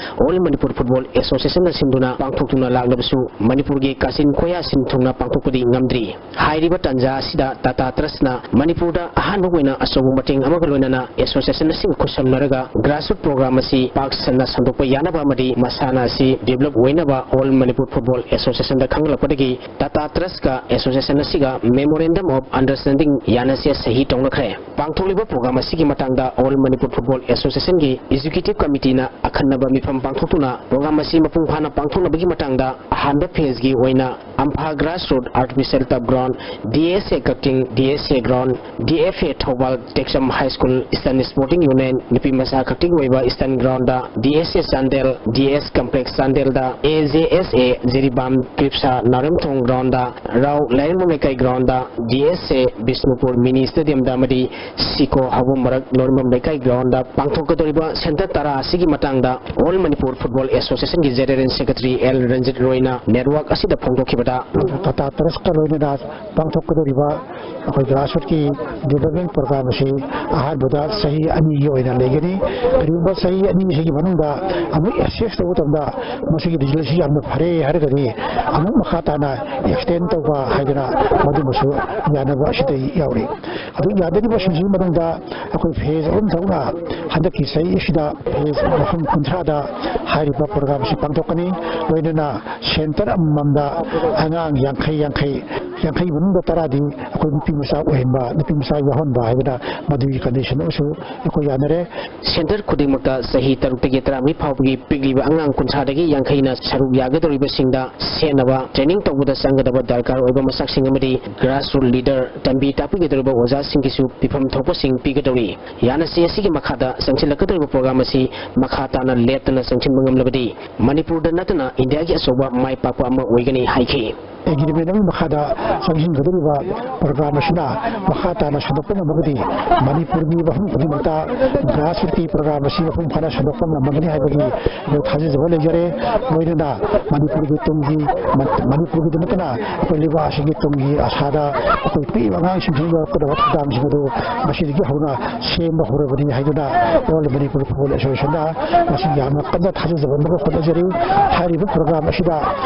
All Manipur Football Associationꯅ ꯁꯤꯟꯗꯨꯅ ꯄꯥꯡꯊꯣꯛꯇꯨꯅ ꯂꯥꯛꯂꯕꯁꯨ ꯃꯅꯤꯄꯨꯔꯒꯤ ꯀꯥꯆꯤꯟ ꯀꯣꯌꯥ ꯁꯤꯟ ꯊꯨꯡꯅ ꯄꯥꯡꯊꯣꯛꯄꯗꯤ ꯉꯝꯗ꯭ꯔꯤ꯫ ꯍꯥꯏꯔꯤꯕ ꯇꯥꯟꯖꯥ ꯑꯁꯤꯗ Tata Trustꯅ ꯃꯅꯤꯄꯨꯔꯗ ꯑꯍꯥꯟꯕ ꯑꯣꯏꯅ ꯑꯆꯧꯕ ꯃꯇꯦꯡ ꯑꯃꯒ ꯂꯣꯏꯅꯅ associationꯁꯤꯡ ꯈꯨꯠꯁꯝꯅꯔꯒ grassroot program ꯑꯁꯤ ꯄꯥꯛ ꯁꯟꯅ ꯁꯟꯗꯣꯛꯄ ꯌꯥꯅꯕ ꯑꯃꯗꯤ ꯃꯁꯥꯟꯅ ꯑꯁꯤ develop ꯑꯣꯏꯅꯕ All Manipur Football Associationꯗ ꯈꯪꯍꯜꯂꯛꯄꯗꯒꯤ Tata Trustꯀ association ꯑꯁꯤꯒ Memorandum of Understanding ꯅꯁꯦ ꯁꯍꯤ ꯇꯧꯅꯈ꯭ꯔꯦ꯫ ꯄꯥꯡꯊꯣꯛꯂꯤꯕ ꯄ꯭ꯔꯣꯒ꯭ꯔꯥꯝ ꯑꯁꯤꯒꯤ ꯃꯇꯥꯡꯗ ꯑꯣꯜ ꯃꯅꯤꯄꯨꯔ ꯐꯨꯠꯕꯣꯜ ꯑꯦꯁꯣꯁꯤꯌꯦꯁꯟꯒꯤ ꯑꯦꯛꯖꯤꯀ꯭ꯌꯨꯇꯤꯚ ꯀꯃꯤꯇꯤꯅ ꯑꯈꯟꯅꯕ ꯃꯤꯐꯝ ꯄꯥꯡꯊꯣꯛꯇꯨꯅ ꯄ꯭ꯔꯣꯒ꯭ꯔꯥꯝ ꯑꯁꯤ ꯃꯄꯨꯡ ꯐꯥꯅ ꯄꯥꯡꯊꯣꯛꯅꯕꯒꯤ ꯃꯇꯥꯡꯗ ꯑꯍꯥꯟꯕ ꯐꯦꯖꯒꯤ ꯑꯣꯏꯅ ꯑꯝꯐꯥ grass root artificial turf ground, D S A Kakching, D S A ground, D F A Thoubal, Tekcham high school, eastern sporting union, ꯅꯨꯄꯤ ꯃꯆꯥ ꯀꯛꯆꯤꯡ ꯑꯣꯏꯕ ꯏꯁꯇꯔꯟ ꯒ꯭ꯔꯥꯎꯟꯗ, D S A Chandel, D S complex ꯆꯥꯟꯗꯦꯜꯗ, A J S A Jiribam ꯀ꯭ꯔꯤꯞꯁꯥ ꯅꯥꯎꯔꯦꯝꯊꯣꯡ ꯒ꯭ꯔꯥꯎꯟꯗ, ꯔꯥꯎ ꯂꯥꯏꯔꯦꯝꯕꯝ ꯂꯩꯀꯥꯏ ꯒ꯭ꯔꯥꯎꯟꯗ, ꯗꯤ ꯑꯦꯁ ꯑꯦ ꯕꯤꯁꯅꯨꯄꯨꯔ ꯃꯤꯅꯤ ꯁ꯭ꯇꯦꯗꯤꯌꯝꯗ ꯑꯃꯗꯤ ꯁꯤꯀꯣ ꯍꯥꯎꯕꯝ ꯃꯔꯛ ꯂꯣꯏꯔꯝꯕꯝ ꯂꯩꯀꯥꯏ ꯒ꯭ꯔꯥꯎꯟꯗ ꯄꯥꯡꯊꯣꯛꯀꯗꯧꯔꯤꯕ ꯁꯦꯟꯇꯔ ꯇꯔꯥ ꯑꯁꯤꯒꯤ ꯃꯇꯥꯡꯗ ꯑꯣꯜ ꯃꯅꯤꯄꯨꯔ ꯐꯨꯠꯕꯣꯜ ꯑꯦꯁꯣꯁꯤꯌꯦꯁꯟꯒꯤ ꯖꯦꯅꯔꯦꯜ ꯁꯦꯀ꯭ꯔꯦꯇꯔꯤ ꯑꯦꯜ ꯔꯟꯖꯤꯠ ꯔꯣꯏꯅ ꯅꯦꯠꯋꯥꯔꯛ ꯑꯁꯤꯗ ꯐꯣꯡꯗꯣꯛꯈꯤꯕꯗ, ꯇꯥꯇꯥ ꯇ꯭ꯔꯁꯀ ꯂꯣꯏꯅꯅ ꯄꯥꯡꯊꯣꯛꯀꯗꯧꯔꯤꯕ ꯑꯩꯈꯣꯏ ꯒ꯭ꯔꯥꯁꯔꯨꯠꯀꯤ ꯗꯤꯕꯂꯞꯃꯦꯟ ꯄ꯭ꯔꯣꯒ꯭ꯔꯥꯝ ꯑꯁꯤ ꯑꯍꯥꯟꯕꯗ ꯆꯍꯤ ꯑꯅꯤꯒꯤ ꯑꯣꯏꯅ ꯂꯩꯒꯅꯤ꯫ ꯀꯔꯤꯒꯨꯝꯕ ꯆꯍꯤ ꯑꯅꯤꯁꯤꯒꯤ ꯃꯅꯨꯡꯗ ꯑꯃꯨꯛ ꯑꯦꯁꯦꯁ ꯇꯧꯕ ꯃꯇꯝꯗ ꯃꯁꯤꯒꯤ ꯔꯤꯖꯜꯁꯤ ꯌꯥꯝꯅ ꯐꯔꯦ ꯍꯥꯏꯔꯒꯗꯤ ꯑꯃꯨꯛ ꯃꯈꯥ ꯇꯥꯅ ꯑꯦꯛꯁꯇꯦꯟ ꯇꯧꯕ ꯍꯥꯏꯗꯅ ꯃꯗꯨꯃꯁꯨ ꯌꯥꯅꯕ ꯑꯁꯤꯗ ꯌꯥꯎꯔꯤ꯫ ꯑꯗꯨ ꯌꯥꯗꯔꯤꯕꯁꯤꯡꯁꯤꯒꯤ ꯃꯅꯨꯡꯗ ꯑꯩꯈꯣꯏ ꯐꯦꯖ ꯑꯍꯨꯝ ꯊꯣꯛꯅ ꯍꯟꯗꯛꯀꯤ ꯆꯍꯤ ꯑꯁꯤꯗ ꯐꯦꯖ ꯃꯐꯝ ꯀꯨꯟꯊ꯭ꯔꯥꯗ ꯍꯥꯏꯔꯤꯕ ꯄ꯭ꯔꯣꯒ꯭ꯔꯥꯝ ꯑꯁꯤ ꯄꯥꯡꯊꯣꯛꯀꯅꯤ꯫ ꯂꯣꯏꯅꯅ ꯁꯦꯟꯇꯔ ꯑꯃꯃꯝꯗ ꯑꯉꯥꯡ ꯌꯥꯡꯈꯩ, ꯌꯥꯡꯈꯩ, ꯌꯥꯡꯈꯩ ꯃꯅꯨꯡꯗ ꯇꯔꯥꯗꯤ ꯑꯩꯈꯣꯏ ꯅꯨꯄꯤ ꯃꯆꯥ ꯑꯣꯏꯍꯟꯕ, ꯅꯨꯄꯤ ꯃꯆꯥ ꯌꯥꯎꯍꯟꯕ ꯍꯥꯏꯕꯗ ꯃꯗꯨꯒꯤ ꯀꯟꯗꯤꯁꯟ ꯑꯃꯁꯨ ꯑꯩꯈꯣꯏ ꯌꯥꯅꯔꯦ꯫ ꯁꯦꯟꯇꯔ ꯈꯨꯗꯤꯡꯃꯛꯇ ꯆꯍꯤ ꯇꯔꯨꯛꯇꯒꯤ ꯇꯔꯥꯃꯔꯤ ꯐꯥꯎꯕꯒꯤ ꯄꯤꯛꯂꯤꯕ ꯑꯉꯥꯡ ꯀꯨꯟꯊ꯭ꯔꯥꯗꯒꯤ ꯌꯥꯡꯈꯩꯅ ꯁꯔꯨꯛ ꯌꯥꯒꯗꯧꯔꯤꯕꯁꯤꯡꯗ ꯁꯦꯟꯅꯕ, ꯇ꯭ꯔꯦꯅꯤꯡ ꯇꯧꯕꯗ ꯆꯪꯒꯗꯕ ꯗꯔꯀꯥꯔ ꯑꯣꯏꯕ ꯃꯁꯛꯁꯤꯡ ꯑꯃꯗꯤ ꯒ꯭ꯔꯥꯁꯔꯨꯠ ꯂꯤꯗꯔ, ꯇꯝꯕꯤ ꯇꯥꯛꯄꯤꯒꯗꯧꯔꯤꯕ ꯑꯣꯖꯥꯁꯤꯡꯒꯤꯁꯨ ꯄꯤꯐꯝ ꯊꯣꯛꯄꯁꯤꯡ ꯄꯤꯒꯗꯧꯔꯤ꯫ ꯌꯥꯅꯁꯦ ꯑꯁꯤꯒꯤ ꯃꯈꯥꯗ ꯆꯪꯁꯤꯜꯂꯛꯀꯗꯧꯔꯤꯕ ꯄ꯭ꯔꯣꯒ꯭ꯔꯥꯝ ꯑꯁꯤ ꯃꯈꯥ ꯇꯥꯅ ꯂꯦꯞꯇꯅ ꯆꯪꯁꯤꯟꯕ ꯉꯝꯂꯕꯗꯤ ꯃꯅꯤꯄꯨꯔꯗ ꯅꯠꯇꯅ ꯏꯟꯗꯤꯌꯥꯒꯤ ꯑꯆꯧꯕ ꯃꯥꯏ ꯄꯥꯛꯄ ꯑꯃ ꯑꯣꯏꯒꯅꯤ ꯍꯥꯏꯈꯤ꯫ ꯑꯦꯒ꯭ꯔꯤꯃꯦꯟ ꯑꯃꯒꯤ ꯃꯈꯥꯗ ꯆꯪꯁꯤꯟꯒꯗꯧꯔꯤꯕ ꯄ꯭ꯔꯣꯒ꯭ꯔꯥꯝ ꯑꯁꯤꯅ ꯃꯈꯥ ꯇꯥꯅ ꯁꯟꯗꯣꯛꯄ ꯉꯝꯃꯒꯗꯤ ꯃꯅꯤꯄꯨꯔꯒꯤ ꯃꯐꯝ ꯈꯨꯗꯤꯡꯃꯛꯇ ꯒ꯭ꯔꯥꯁꯔꯨꯠꯀꯤ ꯄ꯭ꯔꯣꯒ꯭ꯔꯥꯝ ꯑꯁꯤ ꯃꯄꯨꯡ ꯐꯥꯅ ꯁꯟꯗꯣꯛꯄ ꯉꯝꯃꯒꯅꯤ ꯍꯥꯏꯕꯒꯤ ꯑꯩꯈꯣꯏ ꯊꯥꯖꯖꯕ ꯂꯩꯖꯔꯦ꯫ ꯂꯣꯏꯅꯅ ꯃꯅꯤꯄꯨꯔꯒꯤ ꯇꯨꯡꯒꯤ, ꯃꯅꯤꯄꯨꯔꯒꯤꯗ ꯅꯠꯇꯅ ꯑꯩꯈꯣꯏ ꯂꯩꯕꯥꯛ ꯑꯁꯤꯒꯤ ꯇꯨꯡꯒꯤ ꯑꯁꯥꯗ ꯑꯩꯈꯣꯏ ꯄꯤꯛꯏꯕ ꯑꯉꯥꯡꯁꯤꯡꯁꯤ ꯌꯧꯔꯛꯀꯗꯕ ꯊꯧꯗꯥꯡꯁꯤꯡ ꯑꯗꯨ ꯉꯁꯤꯗꯒꯤ ꯍꯧꯅ ꯁꯦꯝꯕ ꯍꯧꯔꯕꯅꯤ ꯍꯥꯏꯗꯨꯅ ꯑꯣꯜ ꯃꯅꯤꯄꯨꯔ ꯐꯨꯠꯕꯣꯜ ꯑꯦꯁꯣꯁꯤꯌꯦꯁꯟꯅ ꯉꯁꯤ ꯌꯥꯝꯅ ꯀꯟꯅ ꯊꯥꯖꯖꯕ ꯑꯃꯒ ꯍꯣꯠꯅꯖꯔꯤ꯫ ꯍꯥꯏꯔꯤꯕ ꯄ꯭ꯔꯣꯒ꯭ꯔꯥꯝ ꯑꯁꯤꯗ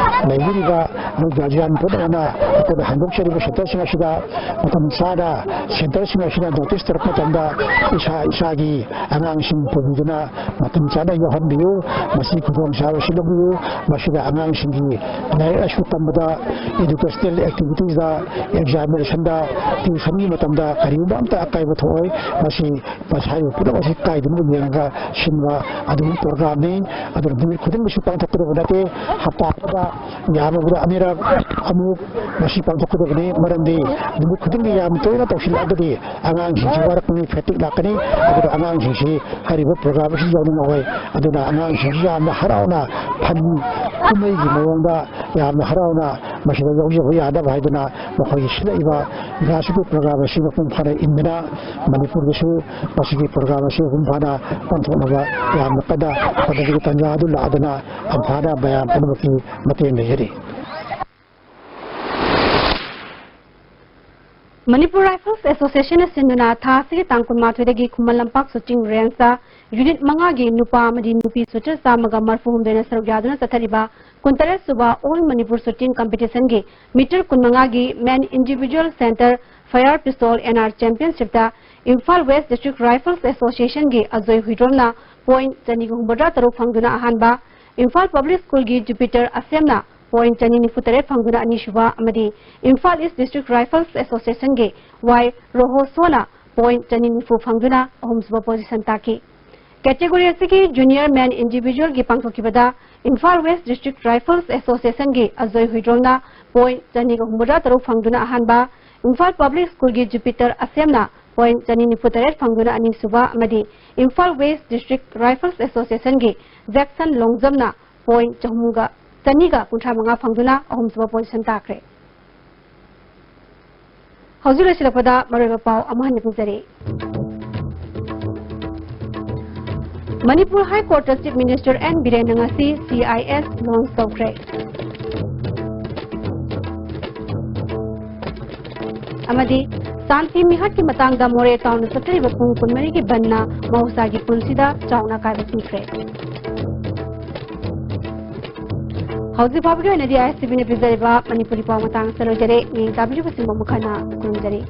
ꯂꯩꯕꯤꯔꯤꯕ ꯅꯣꯏ ꯒꯥꯔꯖꯤꯌꯥꯟ ꯄꯨꯝꯅꯃꯛꯅ ꯑꯩꯈꯣꯏꯅ ꯍꯥꯡꯗꯣꯛꯆꯔꯤꯕ ꯁꯦꯟꯇꯔꯁꯤꯡ ꯑꯁꯤꯗ ꯃꯇꯝ ꯆꯥꯅ ꯁꯦꯟꯇꯔꯁꯤꯡ ꯑꯁꯤꯅ ꯅꯣꯇꯤꯁ ꯇꯧꯔꯛꯄ ꯃꯇꯝꯗ ꯏꯁꯥ ꯏꯁꯥꯒꯤ ꯑꯉꯥꯡꯁꯤꯡ ꯄꯨꯕꯤꯗꯨꯅ ꯃꯇꯝ ꯆꯥꯅ ꯌꯧꯍꯟꯕꯤꯌꯨ꯫ ꯃꯁꯤ ꯈꯨꯗꯣꯡꯆꯥꯕ ꯑꯁꯤ ꯂꯧꯕꯤꯌꯨ꯫ ꯃꯁꯤꯗ ꯑꯉꯥꯡꯁꯤꯡꯒꯤ ꯂꯥꯏꯔꯤꯛ ꯂꯥꯏꯁꯨ ꯇꯝꯕꯗ, educational activitiesꯗ, examinationꯗ, tuitionꯒꯤ ꯃꯇꯝꯗ ꯀꯔꯤꯒꯨꯝꯕ ꯑꯝꯇ ꯑꯀꯥꯏꯕ ꯊꯣꯛꯑꯣꯏ꯫ ꯃꯁꯤ ꯃꯁꯥꯒꯤ ꯄꯨꯝꯅꯃꯛ ꯑꯁꯤ ꯀꯥꯏꯗꯅꯕ ꯌꯦꯡꯉꯒ ꯁꯤꯟꯕ ꯑꯗꯨꯒꯨꯝꯕ programꯅꯤ꯫ ꯑꯗꯨꯅ ꯅꯨꯃꯤꯠ ꯈꯨꯗꯤꯡꯒꯤꯁꯨ ꯄꯥꯡꯊꯣꯛꯀꯗꯕ ꯅꯠꯇꯦ꯫ ꯍꯞꯇꯥ ꯑꯃꯗ ꯌꯥꯝꯃꯕꯗ ꯑꯅꯤꯔꯛ ꯑꯃꯨꯛ ꯃꯁꯤ ꯄꯥꯡꯊꯣꯛꯀꯗꯕꯅꯤ꯫ ꯃꯔꯝꯗꯤ ꯅꯨꯃꯤꯠ ꯈꯨꯗꯤꯡꯒꯤ ꯌꯥꯝ ꯇꯣꯏꯅ ꯇꯧꯁꯤꯜꯂꯛꯑꯒꯗꯤ ꯑꯉꯥꯡꯁꯤꯡꯁꯤ ꯋꯥꯔꯛꯀꯅꯤ, fatigue ꯂꯥꯛꯀꯅꯤ꯫ ꯑꯗꯨꯒ ꯑꯉꯥꯡꯁꯤꯡꯁꯤ ꯍꯥꯏꯔꯤꯕ program ꯑꯁꯤ ꯌꯥꯎꯅꯤꯡꯉꯛꯑꯣꯏ꯫ ꯑꯗꯨꯅ ꯑꯉꯥꯡꯁꯤꯡꯁꯤ ꯌꯥꯝꯅ ꯍꯔꯥꯎꯅ ꯐꯟ ꯀꯨꯝꯍꯩꯒꯤ ꯃꯑꯣꯡꯗ ꯌꯥꯝꯅ ꯍꯔꯥꯎꯅ ꯃꯁꯤꯗ ꯌꯥꯎꯖꯕ ꯌꯥꯅꯕ ꯍꯥꯏꯗꯨꯅ ꯃꯈꯣꯏꯒꯤ ꯁꯤꯜꯂꯛꯏꯕ grassroot program ꯑꯁꯤ ꯃꯄꯨꯡ ꯐꯥꯅ ꯏꯟꯗꯨꯅ ꯃꯅꯤꯄꯨꯔꯗꯁꯨ ꯃꯁꯤꯒꯤ program ꯑꯁꯤ ꯃꯄꯨꯡ ꯐꯥꯅ ꯄꯥꯡꯊꯣꯛꯅꯕ ꯌꯥꯝꯅ ꯀꯟꯅ ꯍꯣꯠꯅꯕꯒꯤ ꯇꯥꯟꯖꯥ ꯑꯗꯨ ꯂꯥꯛꯑꯗꯨꯅ ꯑꯝꯐꯥꯅ ꯃꯌꯥꯝ ꯄꯨꯝꯅꯃꯛꯀꯤ ꯃꯇꯦꯡ ꯂꯩꯖꯔꯤ꯫ ꯃꯅꯤꯄꯨꯔ ꯔꯥꯏꯐꯜꯁ ꯑꯦꯁꯣꯁꯤꯌꯦꯁꯟꯅ ꯁꯤꯟꯗꯨꯅ ꯊꯥ ꯑꯁꯤꯒꯤ ꯇꯥꯡ ꯀꯨꯟꯃꯥꯊꯣꯏꯗꯒꯤ ꯈꯨꯃꯟ ꯂꯝꯄꯥꯛ ꯁꯨꯆꯤꯡ ꯔꯦꯟꯖꯇ ꯌꯨꯅꯤꯠ ꯃꯉꯥꯒꯤ ꯅꯨꯄꯥ ꯑꯃꯗꯤ ꯅꯨꯄꯤ ꯁꯣꯜꯖꯔ ꯆꯥꯝꯃꯒ ꯃꯔꯤꯐꯨ ꯍꯨꯝꯗꯣꯏꯅ ꯁꯔꯨꯛ ꯌꯥꯗꯨꯅ ꯆꯠꯊꯔꯤꯕ ꯀꯨꯟꯇꯔꯦꯠ ꯁꯨꯕ ꯑꯣꯜ ꯃꯅꯤꯄꯨꯔ ꯁꯨꯇꯤꯡ ꯀꯝꯄꯤꯇꯤꯁꯟꯒꯤ ꯃꯤꯇꯔ ꯀꯨꯟꯃꯉꯥꯒꯤ men individual center fire pistol N R championshipꯇ ꯏꯝꯐꯥꯜ ꯋꯦꯁ ꯗꯤꯁꯇ꯭ꯔꯤꯛ ꯔꯥꯏꯐꯜꯁ ꯑꯦꯁꯣꯁꯤꯌꯦꯁꯟꯒꯤ ꯑꯖꯣꯏ ꯍꯨꯏꯗ꯭ꯔꯣꯝꯅ ꯄꯣꯏꯟ ꯆꯅꯤꯒ ꯍꯨꯝꯐꯨꯇꯔꯥ ꯇꯔꯨꯛ ꯐꯪꯗꯨꯅ ꯑꯍꯥꯟꯕ, ꯏꯝꯐꯥꯜ ꯄꯕ꯭ꯂꯤꯛ ꯁ꯭ꯀꯨꯜꯒꯤ ꯖꯨꯄꯤꯇꯔ ꯑꯁꯦꯝꯅ ꯄꯣꯏꯟ ꯆꯅꯤ ꯅꯤꯐꯨ ꯇꯔꯦꯠ ꯐꯪꯗꯨꯅ ꯑꯅꯤꯁꯨꯕ ꯑꯃꯗꯤ ꯏꯝꯐꯥꯜ ꯏꯁ ꯗꯤꯁꯇ꯭ꯔꯤꯛ ꯔꯥꯏꯐꯜꯁ ꯑꯦꯁꯣꯁꯤꯌꯦꯁꯟꯒꯤ ꯋꯥꯏ ꯔꯣꯍꯣꯁꯣꯅ ꯄꯣꯏꯟ ꯆꯅꯤ ꯅꯤꯐꯨ ꯐꯪꯗꯨꯅ ꯑꯍꯨꯝꯁꯨꯕ ꯄꯣꯖꯤꯁꯟ ꯇꯥꯈꯤ꯫ ꯀꯦꯇꯦꯒꯣꯔꯤ ꯑꯁꯤꯒꯤ ꯖꯨꯅꯤꯌꯔ men individualꯒꯤ ꯄꯥꯡꯊꯣꯛꯈꯤꯕꯗ ꯏꯝꯐꯥꯜ ꯋꯦꯁ ꯗꯤꯁꯇ꯭ꯔꯤꯛ ꯔꯥꯏꯐꯜꯁ ꯑꯦꯁꯣꯁꯤꯌꯦꯁꯟꯒꯤ ꯑꯖꯣꯏ ꯍꯨꯏꯗ꯭ꯔꯣꯝꯅ ꯄꯣꯏꯟ ꯆꯅꯤꯒ ꯍꯨꯝꯐꯨꯇꯔꯥ ꯇꯔꯨꯛ ꯐꯪꯗꯨꯅ ꯑꯍꯥꯟꯕ, ꯏꯝꯐꯥꯜ ꯄꯕ꯭ꯂꯤꯛ ꯁ꯭ꯀꯨꯜꯒꯤ ꯖꯨꯄꯤꯇꯔ ꯑꯁꯦꯝꯅ ꯄꯣꯏꯟ ꯆꯅꯤ ꯅꯤꯐꯨ ꯇꯔꯦꯠ ꯐꯪꯗꯨꯅ ꯑꯅꯤꯁꯨꯕ ꯑꯃꯗꯤ ꯏꯝꯐꯥꯜ ꯋꯦꯁ ꯗꯤꯁꯇ꯭ꯔꯤꯛ ꯔꯥꯏꯐꯜꯁ ꯑꯦꯁꯣꯁꯤꯌꯦꯁꯟꯒꯤ ꯖꯦꯛꯁꯟ ꯂꯣꯡꯖꯝꯅ ꯄꯣꯏꯟ ꯆꯍꯨꯝꯒ, ꯆꯅꯤꯒ ꯀꯨꯟꯊ꯭ꯔꯥ ꯃꯉꯥ ꯐꯪꯗꯨꯅ ꯑꯍꯨꯝꯁꯨꯕ ꯄꯣꯖꯤꯁꯟ ꯇꯥꯈ꯭ꯔꯦ꯫ ꯍꯧꯖꯤꯛ ꯂꯣꯏꯁꯤꯜꯂꯛꯄꯗ ꯃꯔꯨꯑꯣꯏꯕ ꯄꯥꯎ ꯑꯃꯨꯛ ꯍꯟꯅ ꯄꯤꯖꯔꯤ꯫ ꯃꯅꯤꯄꯨꯔ ꯍꯥꯏ ꯀꯣꯔꯠꯇ ꯆꯤꯐ ꯃꯤꯅꯤꯁꯇꯔ ꯑꯦꯟ ꯕꯤꯔꯦꯟꯅ ꯉꯁꯤ C I S launch ꯇꯧꯈ꯭ꯔꯦ꯫ ꯑꯃꯗꯤ ꯁꯥꯟꯇꯤ ꯃꯤꯍꯠꯀꯤ ꯃꯇꯥꯡꯗ ꯃꯣꯔꯦ ꯇꯥꯎꯟꯗ ꯆꯠꯊꯔꯤꯕ ꯄꯨꯡ ꯀꯨꯟꯃꯔꯤꯒꯤ ꯕꯟꯅ ꯃꯍꯧꯁꯥꯒꯤ ꯄꯨꯟꯁꯤꯗ ꯆꯥꯎꯅ ꯑꯀꯥꯏꯕ ꯄꯤꯈ꯭ꯔꯦ꯫ ꯍꯧꯖꯤꯛ ꯐꯥꯎꯕꯒꯤ ꯑꯣꯏꯅꯗꯤ ꯑꯥꯏ ꯑꯦꯁ ꯇꯤ ꯚꯤꯅ ꯄꯤꯖꯔꯤꯕ ꯃꯅꯤꯄꯨꯔꯤ ꯄꯥꯎ ꯃꯇꯥꯡ ꯑꯁꯤꯗ ꯂꯣꯏꯖꯔꯦ꯫ ꯃꯤꯠꯌꯦꯡ ꯇꯥꯕꯤꯔꯤꯕꯁꯤꯡꯕꯨ ꯑꯃꯨꯛ ꯍꯟꯅ ꯈꯨꯔꯨꯝꯖꯔꯤ꯫